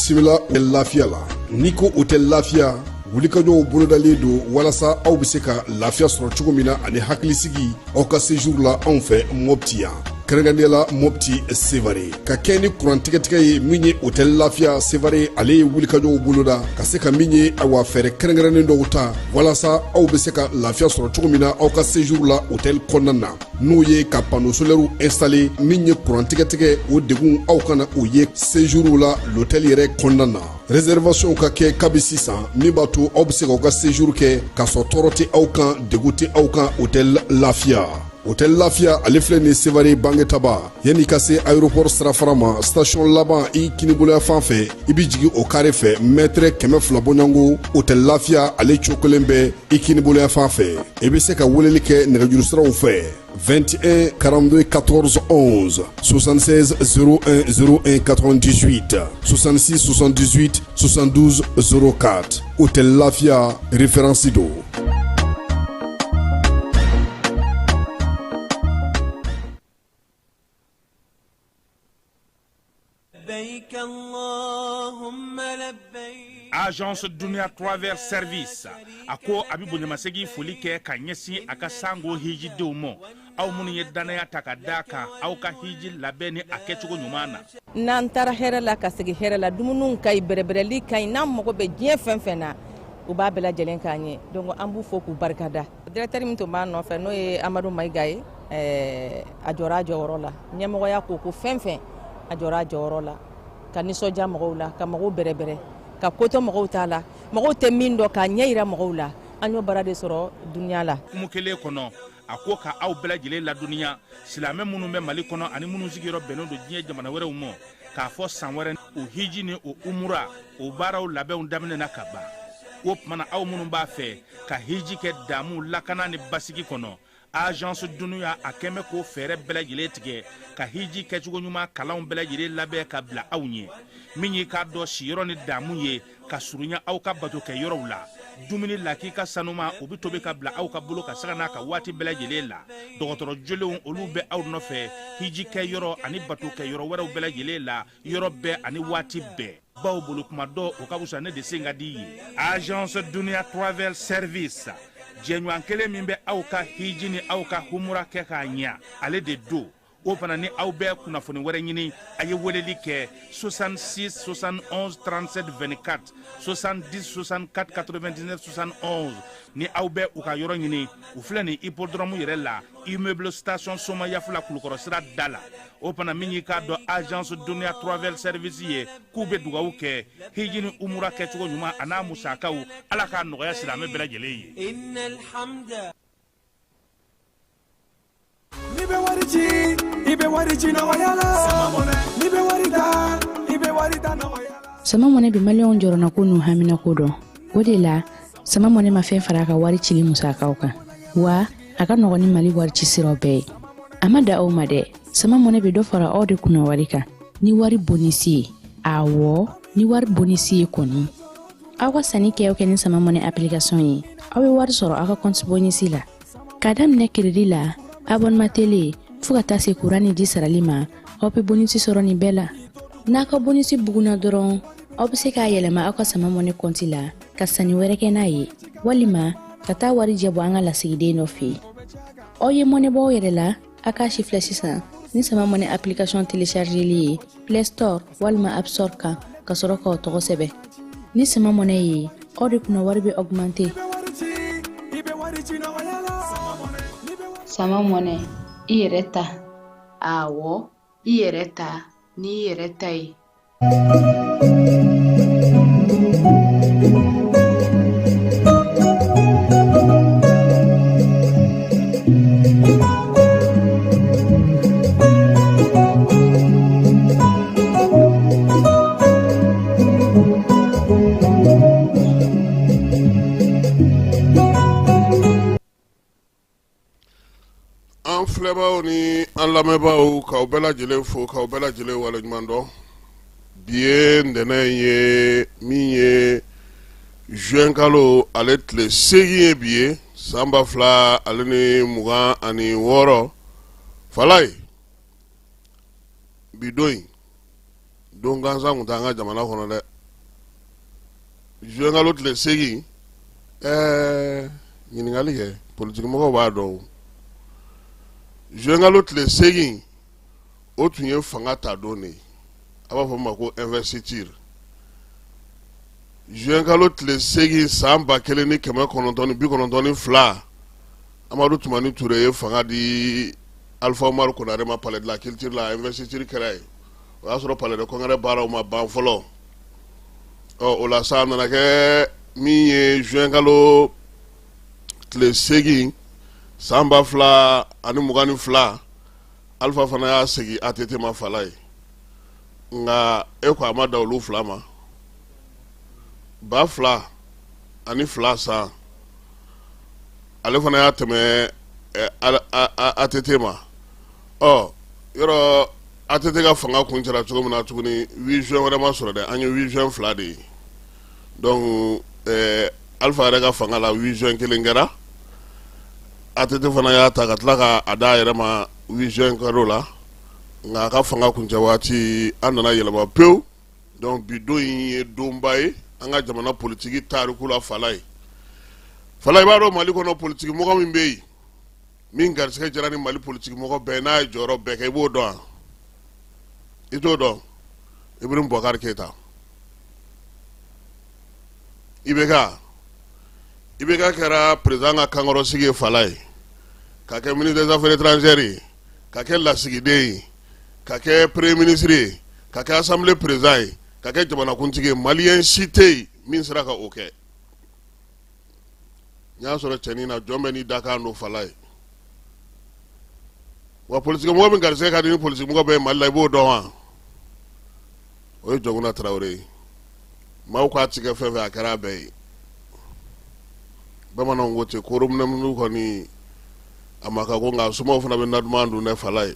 Bisimila lafiya la. N'i ko hôtel Lafiya, wulikajɔw bolodalen don walasa aw bɛ se ka lafiya sɔrɔ cogo min na ani hakilisigi aw ka séjour la anw fɛ Mopti yan, kɛrɛnkɛrɛnnenya la Mopti Sevare. Ka kɛ ni kuran tigɛtigɛ ye min ye, hôtel Lafiya Sevare ale ye wulikajɔw boloda ka se ka min ye, awa, fɛɛrɛ kɛrɛnkɛrɛnnen dɔw ta walasa aw bɛ se ka lafiya sɔrɔ cogo min na aw ka séjour la hôtel kɔnɔna na, n'o ye ka panneau solaire installer. Min ye kuran tigɛtigɛ, o degun aw kana o ye séjour la l'hôtel yɛrɛ kɔnɔna na. Réservation ka kɛ kabi sisan, min b'a to aw bɛ se k'aw ka séjour kɛ k'a sɔrɔ tɔɔrɔ tɛ aw kan, degun tɛ aw kan. Hôtel Lafiya, hôtel Lafiya ale filɛ nin Sevare Bangetaba, yanni ka se aéroport sirafara ma, station laban, i kiniboloya fan fɛ, i bɛ jigin o carré fɛ, mètre 200 bɔɲɔgɔnko, hôtel Lafiya ale cokolen bɛ i kiniboloya fan fɛ. I bɛ se ka weleli kɛ nɛgɛjuru siraw fɛ: 21 42 14 11, 76 01 01 98, 66 78 72 04. Hôtel Lafia, référence do. Agence Dunia Travel Service a ko a bɛ bonyamasegin foli kɛ ka ɲɛsin a ka sango hijidenw ma, aw minnu ye dannaya ta ka da kan aw ka hiji labɛn ni a kɛcogo ɲuman na. N'an taara hɛrɛ la ka segin hɛrɛ la, dumuniw ka ɲi, bɛrɛbɛrɛli ka ɲi. N'an mago bɛ diɲɛ fɛn fɛn na, u b'a bɛɛ lajɛlen k'an ye. Donc an b'u fo k'u barikada. Directeur min tun b'a nɔfɛ, n'o ye Amadu Mayiga ye, a jɔra a jɔyɔrɔ la. Ɲɛmɔgɔya ko ko fɛn fɛn, a jɔra a jɔyɔrɔ la ka nisɔndiya mɔgɔw la, ka mɔgɔw bɛrɛbɛrɛ, ka kotɔ mɔgɔw t'a la, mɔgɔw tɛ min dɔn, k'a ɲɛ yira mɔgɔw la. An y'o baara de sɔrɔ dunuya la. Kumu kelen kɔnɔ, a ko ka aw bɛɛ lajɛlen ladɔnniya, silamɛ minnu bɛ Mali kɔnɔ ani minnu sigiyɔrɔ bɛnnen don diɲɛ jamana wɛrɛw ma, k'a fɔ san wɛrɛ o hiji ni o umura o baaraw labɛnw daminɛna ka ban. O tuma na, aw minnu b'a fɛ ka hiji kɛ damu, lakana ni basigi kɔnɔ, Agence Dunuya a kɛn bɛ k'o fɛɛrɛ bɛɛ lajɛlen tigɛ ka hiji kɛcogo ɲuman kalanw bɛɛ lajɛlen labɛn ka bila aw ɲɛ. Min y'i k'a dɔn siyɔrɔ ni damu ye ka surunya aw ka bato kɛ yɔrɔw la, dumuni lakika sanuma, o bɛ tobi ka bila aw ka bolo ka sanga n'a ka waati bɛɛ lajɛlen la. Dɔgɔtɔrɔ jolenw, olu bɛ aw nɔfɛ hiji kɛ yɔrɔ ani bato kɛ yɔrɔ wɛrɛw bɛɛ lajɛlen la, yɔrɔ bɛɛ ani waati bɛɛ. Baw bolo kuma dɔ, o ka fisa ne de sen ka di ye. Agence Dunia Travel Service, jɛɲɔgɔn kelen min bɛ aw ka hiji ni aw ka humura kɛ k'a ɲɛ, ale de don. O fana ni aw bɛ kunnafoni wɛrɛ ɲini, a ye weleli kɛ 66 71 37 24, 70 64 99 71. Ni aw bɛ u ka yɔrɔ ɲini, u filɛ nin hippodrome yɛrɛ la, immeuble station Somayafula, Kulukɔrɔ sira da la. O fana, min y'i k'a dɔn Agence Dunia Travel Service ye, k'u bɛ dugawu kɛ hiji ni umura kɛcogo ɲuman a n'a musakaw, Ala k'a nɔgɔya silamɛ bɛɛ lajɛlen ye. N'i bɛ wari ci, i bɛ wari ci nɔgɔya la. N'i bɛ wari ta, i bɛ wari ta nɔgɔya la. Sama Mɔnɛ bɛ maliyɛnw jɔrɔnako n'u haminako dɔn. O de la, Sama Mɔnɛ ma fɛn fara a ka wari cili musakaw kan, wa a ka nɔgɔn ni Mali wari ci siraw bɛɛ ye. A ma da aw ma dɛ, Sama Mɔnɛ bɛ dɔ fara aw de kunna wari kan ni wari bonisi ye. Awɔ, ni wari bonisi ye kɔni, aw ka sanni kɛ o kɛ ni Sama Mɔnɛ application ye, aw bɛ wari sɔrɔ aw ka compte bonisi la. K'a daminɛ crédit la, abonnement télé, fo ka taa se kuran ni ji sarali ma, aw bɛ bonisi sɔrɔ nin bɛɛ la. N'a ka bonisi bugunna dɔrɔn, aw bɛ se k'a yɛlɛma aw ka Sama Mɔnɛ kɔnti la ka sanni wɛrɛ kɛ n'a ye, walima ka taa warijɛ bɔ an ka lasigiden dɔ fɛ yen. Aw ye mɔnɛ bɔ aw yɛrɛ la, a k'a si filɛ sisan ni Sama Mɔnɛ application téléchargeli ye Play Store walima App Store kan, ka sɔrɔ k'aw tɔgɔ sɛbɛn. Ni Sama Mɔnɛ ye, aw de kunna wari bɛ augmenter. Sama Mɔnɛ, i yɛrɛ ta. Awɔ, i yɛrɛ ta n'i yɛrɛ ta ye. An filɛbaaw ni an lamɛnbaaw, k'aw bɛɛ lajɛlen fo, k'aw bɛɛ lajɛlen waleɲuman dɔn. Bi ye ntɛnɛn ye, min ye juin kalo ale tile 8 ye bi ye, san 2026. Falaye, bi don in, don gansan tun t'an ka jamana kɔnɔ dɛ. Juin kalo tile 8, ɛɛ ɲininkali kɛ politikimɔgɔw b'a dɔn. Juin kalo tile 8, o tun ye fanga ta don de ye, a b'a fɔ ma ko investiture. Juin kalo tile 8 san 1992, Amadu Tumani Ture ye fanga di Alifa Umaru Konare ma Palais de la Culture la. Investiture kɛra yen. O y'a sɔrɔ Palais de Congrès baaraw ma ban fɔlɔ. Ɔ, o la sa, a nana kɛ min ye, juin kalo tile 8 san 2022, Alifa fana y'a segin ATT ma fala ye. Nka e ko a ma da olu fila ma. 2002 san, ale fana y'a tɛmɛ ATT ma. Ɔ, yɔrɔ ATT ka fanga kuncɛra cogo min na tuguni, 8 juin wɛrɛ ma sɔrɔ dɛ. An ye 8 juin fila de ye. Donc Alifa yɛrɛ ka fanga la, 8 juin kelen kɛra. ATT fana y'a ta ka tila ka a da a yɛrɛ ma, 8 juin kɛr'o la. Nka a ka fanga kuncɛ waati, an nana yɛlɛma pewu. Donc bi don in ye donba ye an ka jamana politiki tariku la. Fala ye, fala, i b'a dɔn Mali kɔnɔ politiki mɔgɔ min bɛ yen min garisɛgɛ jara ni Mali politiki mɔgɔ bɛɛ n'a ye jɔyɔrɔ bɛɛ kɛ, i b'o dɔn wa? I t'o dɔn. Ibrahim Boubacar Keita. IBK kɛra président ka kankɔrɔsigi ye fala ye, ka kɛ ministre des Affaires étrangères ye, ka kɛ lasigiden ye, ka kɛ premier ministre ye, ka kɛ assemblée président ye, ka kɛ jamanakuntigi ye. Maliyɛn si tɛ yen min sera ka o kɛ. N y'a sɔrɔ cɛnin na, jɔn bɛ n'i dakan don fala ye. Wa politikimɔgɔ min garisɛgɛ ka di ni politikimɔgɔ bɛɛ ye Mali la, i b'o dɔn wa? O ye Jɔnkunda Tarawele ye. Maaw k'a ci kɛ fɛn fɛn, a kɛra a bɛɛ ye. Bamananw ko ten, korominɛmunu kɔni a ma ka ko, nka somaw fana bɛ na duman dun dɛ. Fala ye,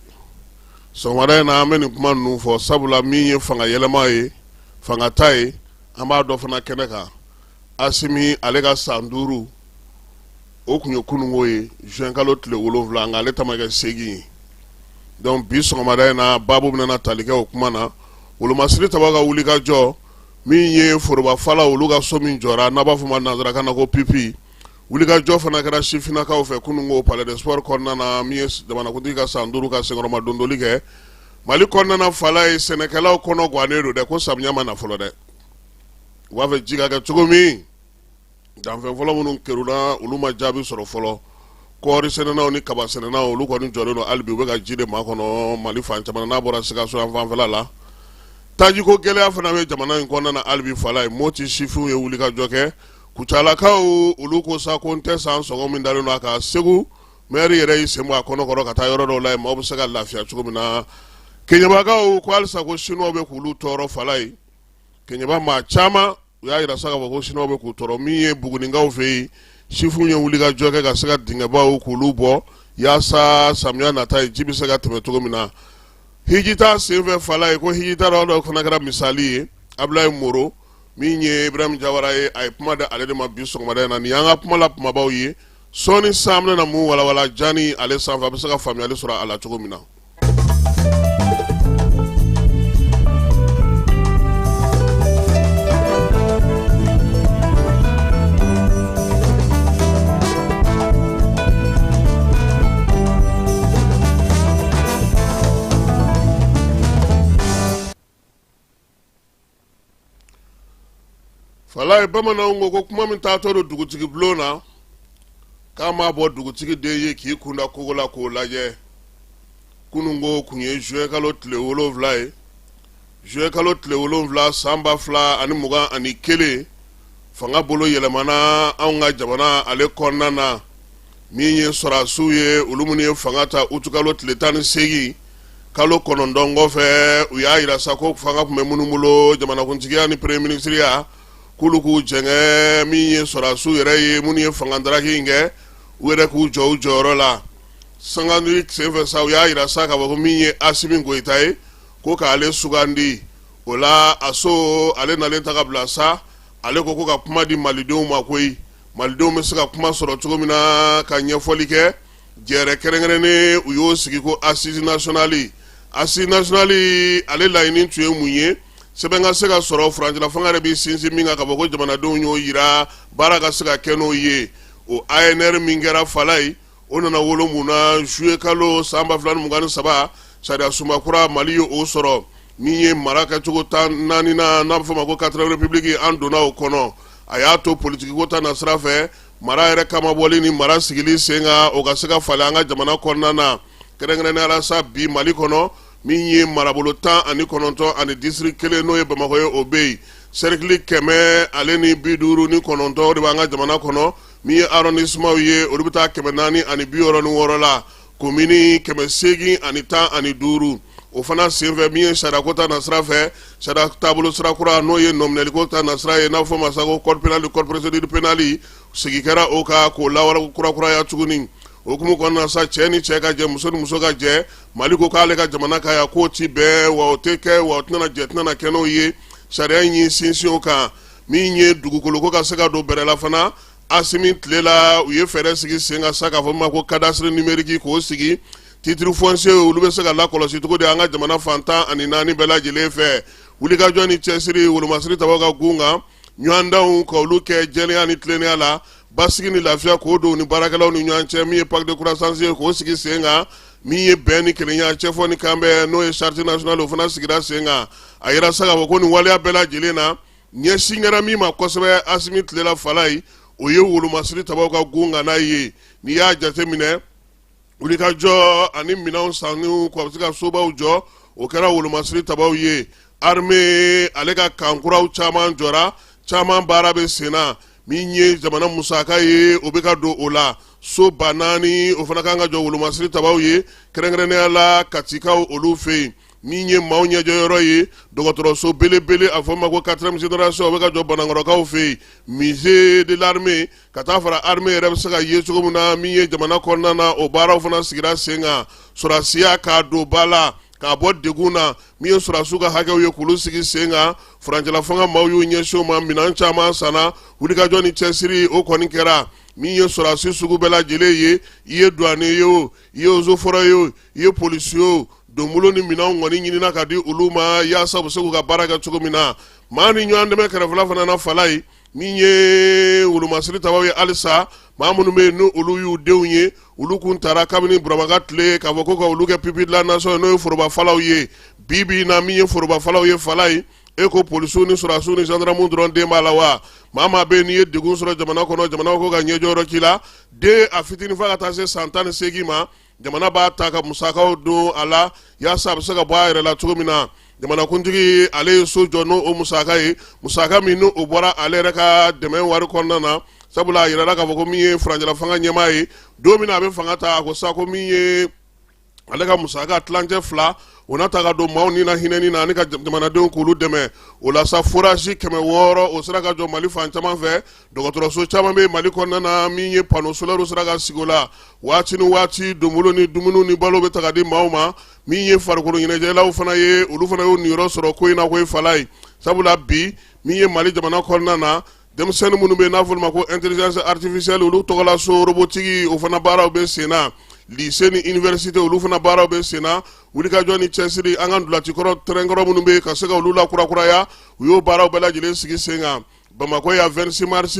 sɔgɔmada in na, an bɛ nin kuma ninnu fɔ sabula min ye fanga yɛlɛma ye, fanga ta ye, an b'a dɔ fana kɛnɛ kan. Asimi ale ka san 5, o tun ye kununko ye, juin kalo tile 7, nka ale ta ma kɛ 8 ye. Donc bi sɔgɔmada in na, baabu bɛna tali kɛ o kuma na. Wolomasiri taba ka wuli ka jɔ min ye foroba fala, olu ka so min jɔra n'a b'a fɔ ma nanzarakan na ko pipi, wulikajɔ fana kɛra sifinnakaw fɛ kununko Palais des Sports kɔnɔna na, min ye jamanakuntigi ka san 5 ka senkɔrɔma dondoli kɛ Mali kɔnɔna na. Fala ye, sɛnɛkɛlaw kɔnɔ gannen don dɛ, ko samiya ma na fɔlɔ dɛ. U b'a fɛ ji ka kɛ cogo min, danfɛn fɔlɔ minnu kerunna, olu ma jaabi sɔrɔ fɔlɔ. Kɔɔri sɛnɛnaw ni kaba sɛnɛnaw, olu kɔni jɔlen don hali bi, u bɛ ka ji de makɔnɔ Mali fan caman n'a bɔra Sikaso yan fanfɛla la. Tajiko gɛlɛya fana bɛ jamana in kɔnɔna na hali bi. Fala ye, Moti sifinw ye wulikajɔ kɛ. Kucalakaw, olu ko sa ko n tɛ san sɔngɔ min dalen don a kan. Segu maire yɛrɛ y'i sen bɔ a kɔnɔkɔrɔ ka taa yɔrɔ dɔw la yen, maaw bɛ se ka lafiya cogo min na. Keɲebakaw ko halisa ko Chinois bɛ k'olu tɔɔrɔ. Fala ye, Keɲeba maa caman, u y'a jira sa k'a fɔ ko Chinois bɛ k'u tɔɔrɔ. Min ye Bugunikaw fɛ yen, sifinw ye wulikajɔ kɛ ka se ka dingɛbaw k'olu bɔ yaasa samiya nata ye, ji bɛ se ka tɛmɛ cogo min na. Hijita senfɛ, fala ye, ko hijita dɔ fana kɛra misali ye. Abulayi Moro, min ye Ibrahim Jawara ye, a ye kuma di ale de ma bi sɔgɔmada in na. Nin y'an ka kuma la kumabaw ye. Sɔɔni san bɛna mun walawala jani ale sanfɛ, a bɛ se ka faamuyali sɔrɔ a la cogo min na. Falaye, bamananw ko ko kuma min taatɔ don dugutigi bulon na, k'a ma bɔ dugutigi den ye k'i kunda kogo la k'o lajɛ. Kununko kun ye juin kalo tile 7 ye. Juin kalo tile 7 san 2021, fanga bolo yɛlɛmana anw ka jamana ale kɔnɔna na. Min ye sɔrɔdasiw ye, olu minnu ye fanga ta utukalo tile 18, kalo 9 kɔfɛ, u y'a jira sa ko fanga tun bɛ minnu bolo, jamanakuntigiya ni premier ministreya, k'olu k'u jɛngɛ. Min ye sɔrɔdasiw yɛrɛ ye, minnu ye fanga daraki in kɛ, u yɛrɛ k'u jɔ u jɔyɔrɔ la. Sangani senfɛ sa, u y'a jira sa k'a fɔ ko min ye Asimi Goyita ye, ko k'ale sugandi. O la, a so ale nalen ta ka bila sa, ale ko ko ka kuma di malidenw ma koyi, malidenw bɛ se ka kuma sɔrɔ cogo min na ka ɲɛfɔli kɛ. Jɛrɛ kɛrɛnkɛrɛnnen, u y'o sigi ko assise nationale. Assise nationale ale laɲini tun ye mun ye? Sɛbɛn ka se ka sɔrɔ furancɛla fanga yɛrɛ b'i sinsin min kan k'a fɔ ko jamanadenw y'o yira baara ka se ka kɛ n'o ye. O ANR min kɛra Falayi, o nana wolo mun na? Juillet kalo san 2023, sariya sunba kura Mali ye o sɔrɔ, min ye mara kɛcogo 14nan, n'a bɛ fɔ o ma ko quatrième république, an donna o kɔnɔ. A y'a to politikiko ta nasira fɛ, mara yɛrɛ kamabɔli ni mara sigili sen kan, o ka se ka falen an ka jamana kɔnɔna na. Kɛrɛnkɛrɛnnenya la sa, bi Mali kɔnɔ, min ye marabolo 19 ani district kelen, n'o ye Bamakɔ ye, o bɛ yen. Sɛrikili 159, o de b'an ka jamana kɔnɔ. Min ye arrondissement ye, olu bɛ taa 466 la, komini 815. O fana senfɛ, min ye sariyako ta nasira fɛ, sariya taabolo sira kura, n'o ye nɔminɛliko ta nasira ye, n'a bɛ fɔ o ma sa ko code pénal, code procédure pénale, sigi kɛra o kan k'o lawara kurakuraya tuguni. O hukumu kɔnɔna sa, cɛ ni cɛ ka jɛ, muso ni muso ka jɛ, Mali ko k'ale ka jamana kan yan k'o ti bɛn wa, o tɛ kɛ wa, o tɛna jɛ, tɛna kɛ n'o ye. Sariya in y'i sinsin o kan. Min ye dugukoloko ka se ka don bɛrɛ la fana, Asimi tile la, u ye fɛɛrɛ sigi sen kan sa k'a fɔ ma ko cadastre numérique, k'o sigi. Titre foncier, olu bɛ se ka lakɔlɔsi cogo di an ka jamana fan 14 bɛɛ lajɛlen fɛ? Wulikajɔ ni cɛsiri, wolomasiri tabaw ka gun kan, ɲɔgɔndanw ka olu kɛ jɛlenya ni tilennenya la, basigi ni lafiya k'o don ni baarakɛlaw ni ɲɔgɔn cɛ. Min ye pacte de croissance ye, k'o sigi sen kan. Min ye bɛn ni kelenya, cɛfɔ ni kanbɛn, n'o ye charte nationale, o fana sigira sen kan. A yira sa k'a fɔ ko nin waleya bɛɛ lajɛlen na, ɲɛsin kɛra min ma kosɛbɛ Asimi tile la Falayi, o ye wolomasiri tabaw ka gun kan n'a ye. N'i y'a jateminɛ, wulikajɔ ani minɛnw sanni k'u bɛ se ka sobaw jɔ, o kɛra wolomasiri tabaw ye. Armée ale ka camp kuraw caman jɔra, caman baara bɛ sen na. Min ye jamana musaka ye, o bɛ ka don o la. So 4000, o fana kan ka jɔ wolomasiri tabaw ye, kɛrɛnkɛrɛnnenya la Katikaw olu fɛ yen. Min ye maaw ɲɛjɔyɔrɔ ye, dɔgɔtɔrɔso belebele, a fɔ ma ko quatrième génération, o bɛ ka jɔ Banankɔrɔkaw fɛ yen. Musée de l'armée, ka taa fara armée yɛrɛ bɛ se ka ye cogo min na min ye jamana kɔnɔna na, o baaraw fana sigira sen kan. Sɔrɔdasiya k'a don ba la, k'a bɔ degun na, min ye sɔrɔdasiw ka hakɛw ye, k'olu sigi sen kan. Furancɛla fanga maaw y'u ɲɛsin o ma, minɛn caman sanna. Wulikajɔ ni cɛsiri, o kɔni kɛra. Min ye sɔrɔdasi sugu bɛɛ lajɛlen ye, i ye douanier ye o, i ye eaux et forêts ye o, i ye policier o, donbolo ni minɛnw kɔni ɲinina ka di olu ma yaasa u bɛ se k'u ka baara kɛ cogo min na. Maa ni ɲɔgɔn dɛmɛ kɛrɛfɛla fana na Falayi, min ye wolomasiri tabaw ye halisa, maa minnu bɛ yen ni olu y'u denw ye, olu kun taara kabini Burama ka tile k'a fɔ ko ka olu kɛ pupille de la nation ye, n'o ye forobafalaw ye. Bi bi in na, min ye forobafalaw ye Falayi, e ko polisiw ni sɔrɔdasiw ni gendarmew dɔrɔn den b'a la wa? Maa maa bɛ yen n'i ye degun sɔrɔ jamana kɔnɔ, jamana ko ka ɲɛjɔyɔrɔ k'i la. Den a fitinin fo ka taa se san 18 ma, jamana b'a ta ka musakaw don a la yaasa a bɛ se ka bɔ a yɛrɛ la cogo min na. Jamanakuntigi ale ye so jɔ n'o musaka ye, musaka min n'o bɔra ale yɛrɛ ka dɛmɛ wari kɔnɔna na. Sabula a yirala k'a fɔ ko min ye furancɛla fanga ɲɛmaa ye, don min na a bɛ fanga ta, a ko sa ko min ye ale ka musaka 2tilancɛ, o na ta ka don maaw ni na hinɛni na ani ka jamanadenw k'olu dɛmɛ. O la sa, forage 600, o sera ka jɔ Mali fan caman fɛ. Dɔgɔtɔrɔso caman bɛ Mali kɔnɔna na, min ye panneau solaire sera ka sigi o la. Waati ni waati, donbolo ni dumuniw ni balo bɛ ta ka di maaw ma. Min ye farikolo ɲɛnajɛlaw fana ye, olu fana y'u niyɔrɔ sɔrɔ ko in na koyi Falayi. Sabula bi, min ye Mali jamana kɔnɔna na, denmisɛnnin minnu bɛ yen n'a fɔ olu ma ko intelligence artificielle, olu tɔgɔla so robotique, o fana baaraw bɛ sen na. Lycée ni université, olu fana baaraw bɛ sen na. Wulikajɔ ni cɛsiri, an ka ntolaci kɔrɔ terrain kɔrɔ minnu bɛ yen, ka se ka olu lakurakuraya, u y'o baaraw bɛɛ lajɛlen sigi sen kan. Bamakɔ yan, 26 mars,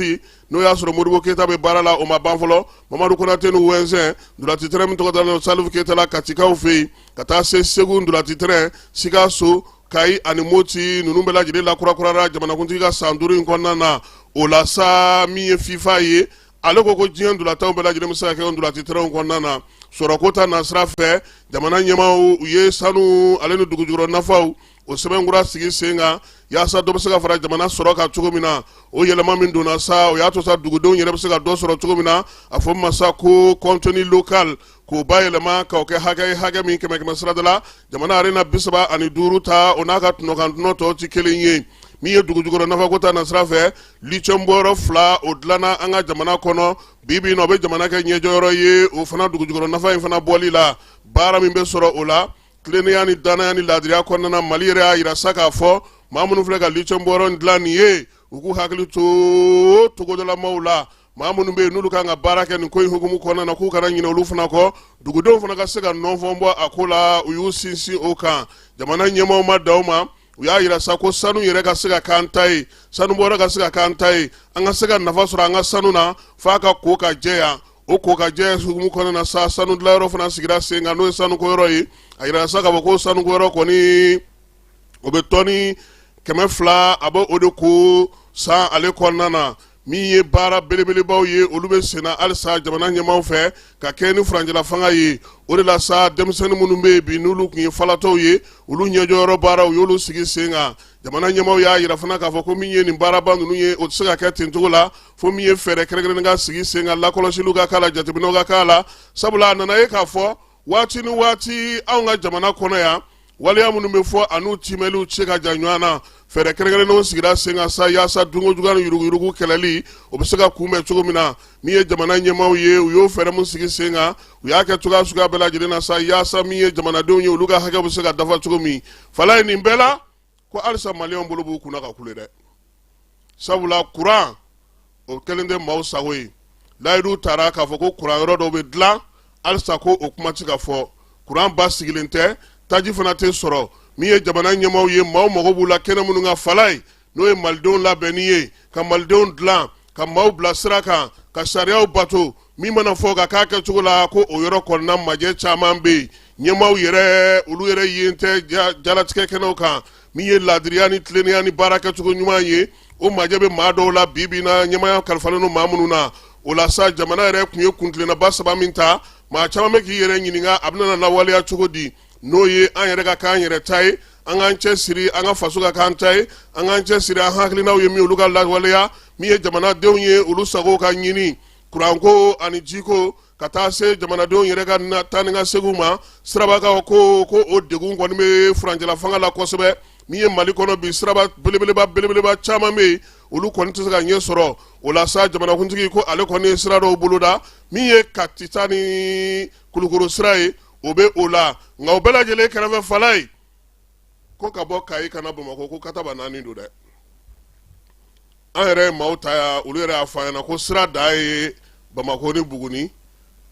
n'o y'a sɔrɔ Modibo Keyita bɛ baara la, o ma ban fɔlɔ. Mamadu Konate ni Wɛnsɛn ntolaci terrain min tɔgɔ dalen don Salifu Keyita la Katikaw fɛ yen, ka taa se Segu ntolaci terrain, Sikaso, Kayi ani Moti, ninnu bɛɛ lajɛlen lakurakurara jamanakuntigi ka san 5 in kɔnɔna na. O la sa, min ye FIFA ye, ale ko ko diɲɛ ntolatanw bɛɛ lajɛlen bɛ se ka kɛ ntolaci terrain kɔnɔna na. Sɔrɔko ta nasira fɛ, jamana ɲɛmaaw, u ye sanu ale ni dugujukɔrɔ nafaw, o sɛbɛnkura sigi sen kan yaasa dɔ bɛ se ka fara jamana sɔrɔ kan cogo min na. O yɛlɛma min donna sa, o y'a to sa dugudenw yɛrɛ bɛ se ka dɔ sɔrɔ cogo min na. A fɔ ma sa ko contenu local, k'o bayɛlɛma k'o kɛ hakɛ ye, hakɛ min kɛmɛ kɛmɛ sirada la jamana yɛrɛ na 35 ta, o n'a ka tɔnɔkan tɔnɔ tɔw tɛ kelen ye. Min ye dugujukɔrɔ nafako ta nasira fɛ, lithium bɔyɔrɔ 2, o dilanna an ka jamana kɔnɔ. Bi bi in na, o bɛ jamana kɛ ɲɛjɔyɔrɔ ye o fana dugujukɔrɔ nafa in fana bɔli la. Baara min bɛ sɔrɔ o la, tilennenya ni dannaya ni laadiriya kɔnɔna na, Mali yɛrɛ y'a yira sa k'a fɔ maa minnu filɛ ka lithium bɔyɔrɔ in dilan nin ye, u k'u hakili to togodalamaw la. Maa minnu bɛ yen n'olu kan ka baara kɛ nin ko in hukumu kɔnɔna na, k'u kana ɲinɛ olu fana kɔ, dugudenw fana ka se ka nɔnfɔn bɔ a ko la. U y'u sinsin o kan. Jamana ɲɛmaaw ma dan o ma. U y'a yira sa ko sanu yɛrɛ ka se ka k'an ta ye, sanubɔyɔrɔ ka se ka k'an ta ye, an ka se ka nafa sɔrɔ an ka sanu na, f'a ka ko ka jɛ yan. O ko ka jɛ hukumu kɔnɔna na sa, sanu dilanyɔrɔ fana sigira sen kan, n'o ye sanuko yɔrɔ ye. A yira sa k'a fɔ ko sanuko yɔrɔ kɔni, o bɛ tɔni 200, a bɛ o de ko san ale kɔnɔna na. Min ye baara belebelebaw ye, olu bɛ senna halisa jamana ɲɛmaaw fɛ ka kɛ ni furancɛla fanga ye. O de la sa, denmisɛnnin minnu bɛ yen bi, n'olu tun ye falatɔw ye, olu ɲɛjɔyɔrɔ baaraw, u y'olu sigi sen kan. Jamana ɲɛmaaw y'a yira fana k'a fɔ ko min ye nin baaraba ninnu ye, o tɛ se ka kɛ ten cogo la, fo min ye fɛɛrɛ kɛrɛnkɛrɛnnen ka sigi sen kan, lakɔlɔsiliw ka k'a la, jateminɛw ka k'a la, sabula a nana ye k'a fɔ waati ni waati anw ka jamana kɔnɔ yan, waleya minnu bɛ fɔ an'u timɛliw cɛ ka jan ɲɔgɔn na. Fɛɛrɛ kɛrɛnkɛrɛnnenw sigira sen kan sa, yaasa dunko juguya ni yuruguyurugu kɛlɛli, o bɛ se ka kunbɛn cogo min na. Min ye jamana ɲɛmaaw ye, u y'o fɛɛrɛ min sigi sen kan, u y'a kɛ cogoya suguya bɛɛ lajɛlen na sa, yaasa min ye jamanadenw ye, olu ka hakɛ bɛ se ka dafa cogo min. Falaye, nin bɛɛ la ko halisa maliyɛnw bolo b'u kunna ka kule dɛ, sabula kuran o kɛlen tɛ maaw sago ye. Layidu tara k'a fɔ ko kuran yɔrɔ dɔw bɛ dilan, halisa ko o kuma tɛ ka fɔ. Kuran ba sigilen tɛ, taji fana tɛ sɔrɔ. Min ye jamana ɲɛmaaw ye, maaw mago b'u la kɛnɛ minnu kan, Falaye, n'o ye malidenw labɛnni ye, ka malidenw dilan, ka maaw bila sira kan, ka sariyaw bato, min mana fɔ ka k'a kɛcogo la, ko o yɔrɔ kɔnɔna majɛ caman bɛ yen. Ɲɛmaaw yɛrɛ, olu yɛrɛ yen tɛ jalatigɛ kɛnɛw kan. Min ye laadiriya ni tilennenya ni baara kɛcogo ɲuman ye, o majɛ bɛ maa dɔw la bi bi na, ɲɛmaaya kalifalen don maa minnu na. O la sa, jamana yɛrɛ tun ye kuntilennaba saba min ta, maa caman bɛ k'i yɛrɛ ɲininka a bɛna lawaleya cogo di, n'o ye an yɛrɛ ka k'an yɛrɛ ta ye, an k'an cɛ siri an ka faso ka k'an ta ye, an k'an cɛ siri an hakilinaw ye min, olu ka lawaleya, min ye jamanadenw ye, olu sago ka ɲini, kuranko ani jiko, ka taa se jamanadenw yɛrɛ ka taa ni ka seginw ma. Sirabakaw ko o degun kɔni bɛ furancɛla fanga la kosɛbɛ. Min ye Mali kɔnɔ bi, siraba belebeleba belebeleba caman bɛ yen, olu kɔni tɛ se ka ɲɛ sɔrɔ. O la sa, jamanakuntigi ko ale kɔni ye sira dɔw boloda, min ye Kati ta ni Kulukoro sira ye, o bɛ o la. Nka o bɛɛ lajɛlen kɛrɛfɛ, Falaye, ko ka bɔ Kayi ka na Bamakɔ, ko kataba naani don dɛ. An yɛrɛ ye maaw ta yan, olu yɛrɛ y'a fɔ an ɲɛna ko sira dan ye Bamakɔ ni Buguni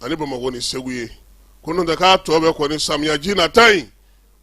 ani Bamakɔ ni Segu ye, ko n'o tɛ k'a tɔ bɛɛ kɔni samiyaji nata in,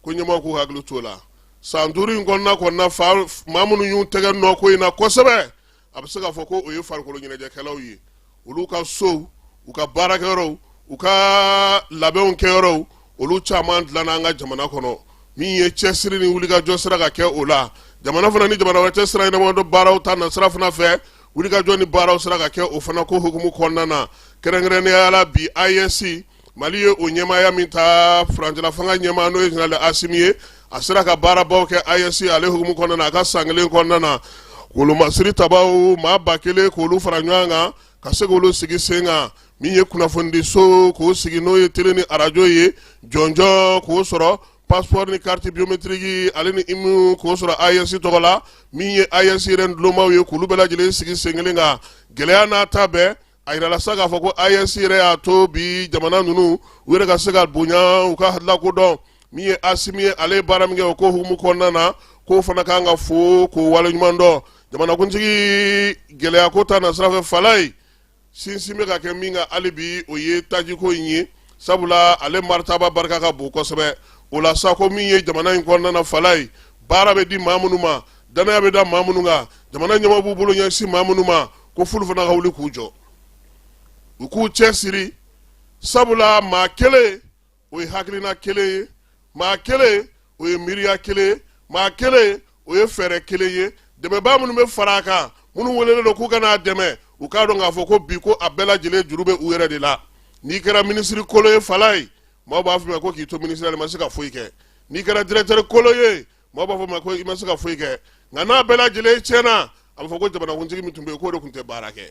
ko ɲɛmaaw k'u hakili t'o la. San 5 in kɔnɔna fa, maa minnu y'u tɛgɛ nɔ ko in na kosɛbɛ, a bɛ se k'a fɔ ko o ye farikolo ɲɛnajɛkɛlaw ye. Olu ka sow, u ka baarakɛyɔrɔw, u ka labɛnw kɛyɔrɔw, olu caman dilanna an ka jamana kɔnɔ. Min ye cɛsiri ni wulikajɔ sera ka kɛ o la, jamana fana ni jamana wɛrɛ cɛ sira ɲɛnabɔ baaraw ta na sira fana fɛ, wulikajɔ ni baaraw sera ka kɛ o fana ko hukumu kɔnɔna na. Kɛrɛnkɛrɛnnenya la bi, AES, Mali ye o ɲɛmaaya min ta, furancɛla fanga ɲɛmaa, n'o ye général Asimi ye, a sera ka baarabaw kɛ AES ale hukumu kɔnɔna na. A ka san kelen kɔnɔna na, wolomasiri tabaw maa 1000 k'olu fara ɲɔgɔn kan ka se k'olu sigi sen kan. Min ye kunnafonidiso k'o sigi, n'o ye télé ni arajo ye, jɔnjɔn k'o sɔrɔ, passeport ni carte biométrique ale ni IMU k'o sɔrɔ AES tɔgɔ la. Min ye AES yɛrɛ ntulomaw ye, k'olu bɛɛ lajɛlen sigi sen kelen kan. Gɛlɛya n'a ta bɛɛ, a yirala sa k'a fɔ ko AES yɛrɛ y'a to bi jamana ninnu u yɛrɛ ka se ka bonya, u ka lakodɔn. Min ye Asimi ye, ale ye baara min kɛ o ko hukumu kɔnɔna na, k'o fana kan ka fo k'o waleɲuman dɔn. Jamanakuntigi, gɛlɛya ko ta na sira fɛ, Falaye, sinsin bɛ ka kɛ min kan hali bi, o ye tajiko in ye, sabula ale maritaba barika ka bon kosɛbɛ. O la sa, ko min ye jamana in kɔnɔna na, Falaye, baara bɛ di maa minnu ma, danaya bɛ da maa minnu kan, jamana ɲɛmaaw b'u bolo ɲɛsin maa minnu ma, ko f'olu fana ka wuli k'u jɔ, u k'u cɛ siri, sabula maa kelen o ye hakilina kelen ye, maa kelen o ye miiriya kelen ye, maa kelen o ye fɛɛrɛ kelen ye. Dɛmɛbaa minnu bɛ fara a kan, minnu welelen don k'u ka n'a dɛmɛ, u k'a dɔn k'a fɔ ko bi ko a bɛɛ lajɛlen juru bɛ u yɛrɛ de la. N'i kɛra minisiri kolo ye, Falaye, maaw b'a fɔ ma ko k'i to minisiriya la i ma se ka foyi kɛ. N'i kɛra directeur kolo ye, maaw b'a fɔ ma ko i ma se ka foyi kɛ. Nka n'a bɛɛ lajɛlen tiɲɛna, a bɛ fɔ ko jamanakuntigi min tun bɛ yen, k'o de tun tɛ baara kɛ.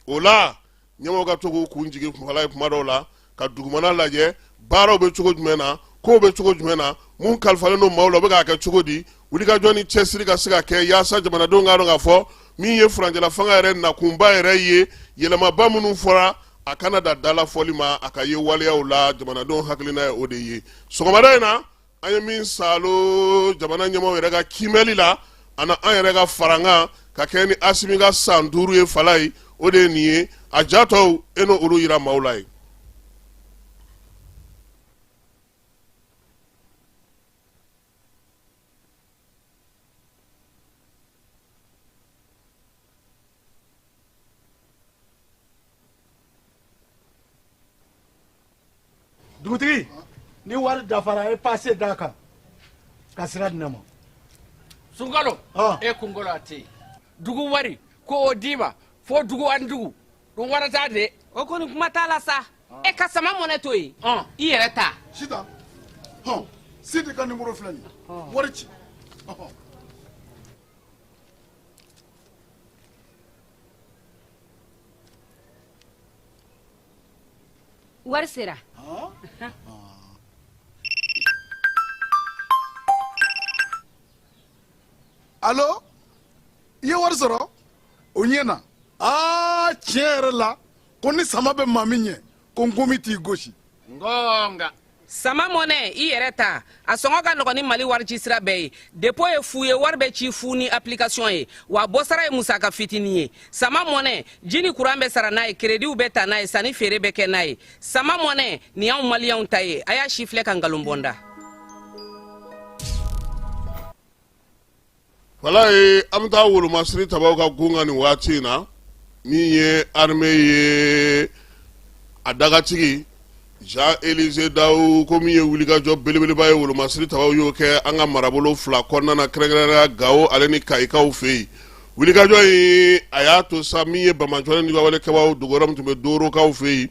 O la, ɲɛmɔgɔw ka to k'u kun jigin Falaye kuma dɔw la, ka dugumana lajɛ, baaraw bɛ cogo jumɛn na, kow bɛ cogo jumɛn na, mun kalifalen don maaw la, u bɛ k'a kɛ cogo di, wulikajɔ ni cɛsiri ka se ka kɛ yaasa jamanadenw k'a dɔn k'a fɔ min ye furancɛla fanga yɛrɛ nakunba yɛrɛ ye. Yɛlɛmaba minnu fɔra, a kana da dalafɔli ma, a ka ye waleyaw la. Jamanadenw hakilina ye o de ye. Sɔgɔmada in na, an ye min saalo jamana ɲɛmaaw yɛrɛ ka kiimɛli la, ani an yɛrɛ ka farankan ka kɛ ni Asimi ka san 5 ye, Falaye, o de ye nin ye. A jatɔw, e n'o olu yira maaw la ye. Dugutigi, ni wari dafara, e pase d'a kan ka sira di ne ma. Sunkalo, e kunkolo a tɛ yen. Dugu wari ko o d'i ma fo dugu ani dugu ɗum warata de. O kɔni kuma t'a la sa. E ka sama mɔnɛ to yen, i yɛrɛ ta. Sitan, hɔn, Sidi ka nimoro filɛ nin ye, wari ci. Wari sera. Alo, i ye wari sɔrɔ? O ɲɛna. Aa, tiɲɛ yɛrɛ la, ko ni sama bɛ maa min ɲɛ, ko nkomi t'i gosi. Ngonga. Sama mɔnɛ, i yɛrɛ ta, a sɔngɔ ka nɔgɔn ni Mali warici sira bɛɛ ye. Dépôt ye fu ye, wari bɛ ci fu ni application ye, wa bɔsara ye musaka fitinin ye. Sama mɔnɛ, ji ni kuran bɛ sara n'a ye, créditw bɛ ta n'a ye, sanni feere bɛ kɛ n'a ye. Sama mɔnɛ nin y'anw maliyɛnw ta ye. A y'a si filɛ ka nkalon bɔ n da. Walayi, an bɛ taa wolomasiri tabaw ka gun kan nin waati in na. Min ye armée ye, a dagatigi Jean Élisée Dawu, ko min ye wulikajɔ belebeleba ye, wolomasiri tabaw y'o kɛ an ka marabolo fila kɔnɔna na, kɛrɛnkɛrɛnnenya Gawo ale ni Kayikaw fɛ yen. Wulikajɔ in, a y'a to sa min ye banbaanciwale ni wale kɛbaaw dogoyɔrɔ min tun bɛ Dorokaw fɛ yen,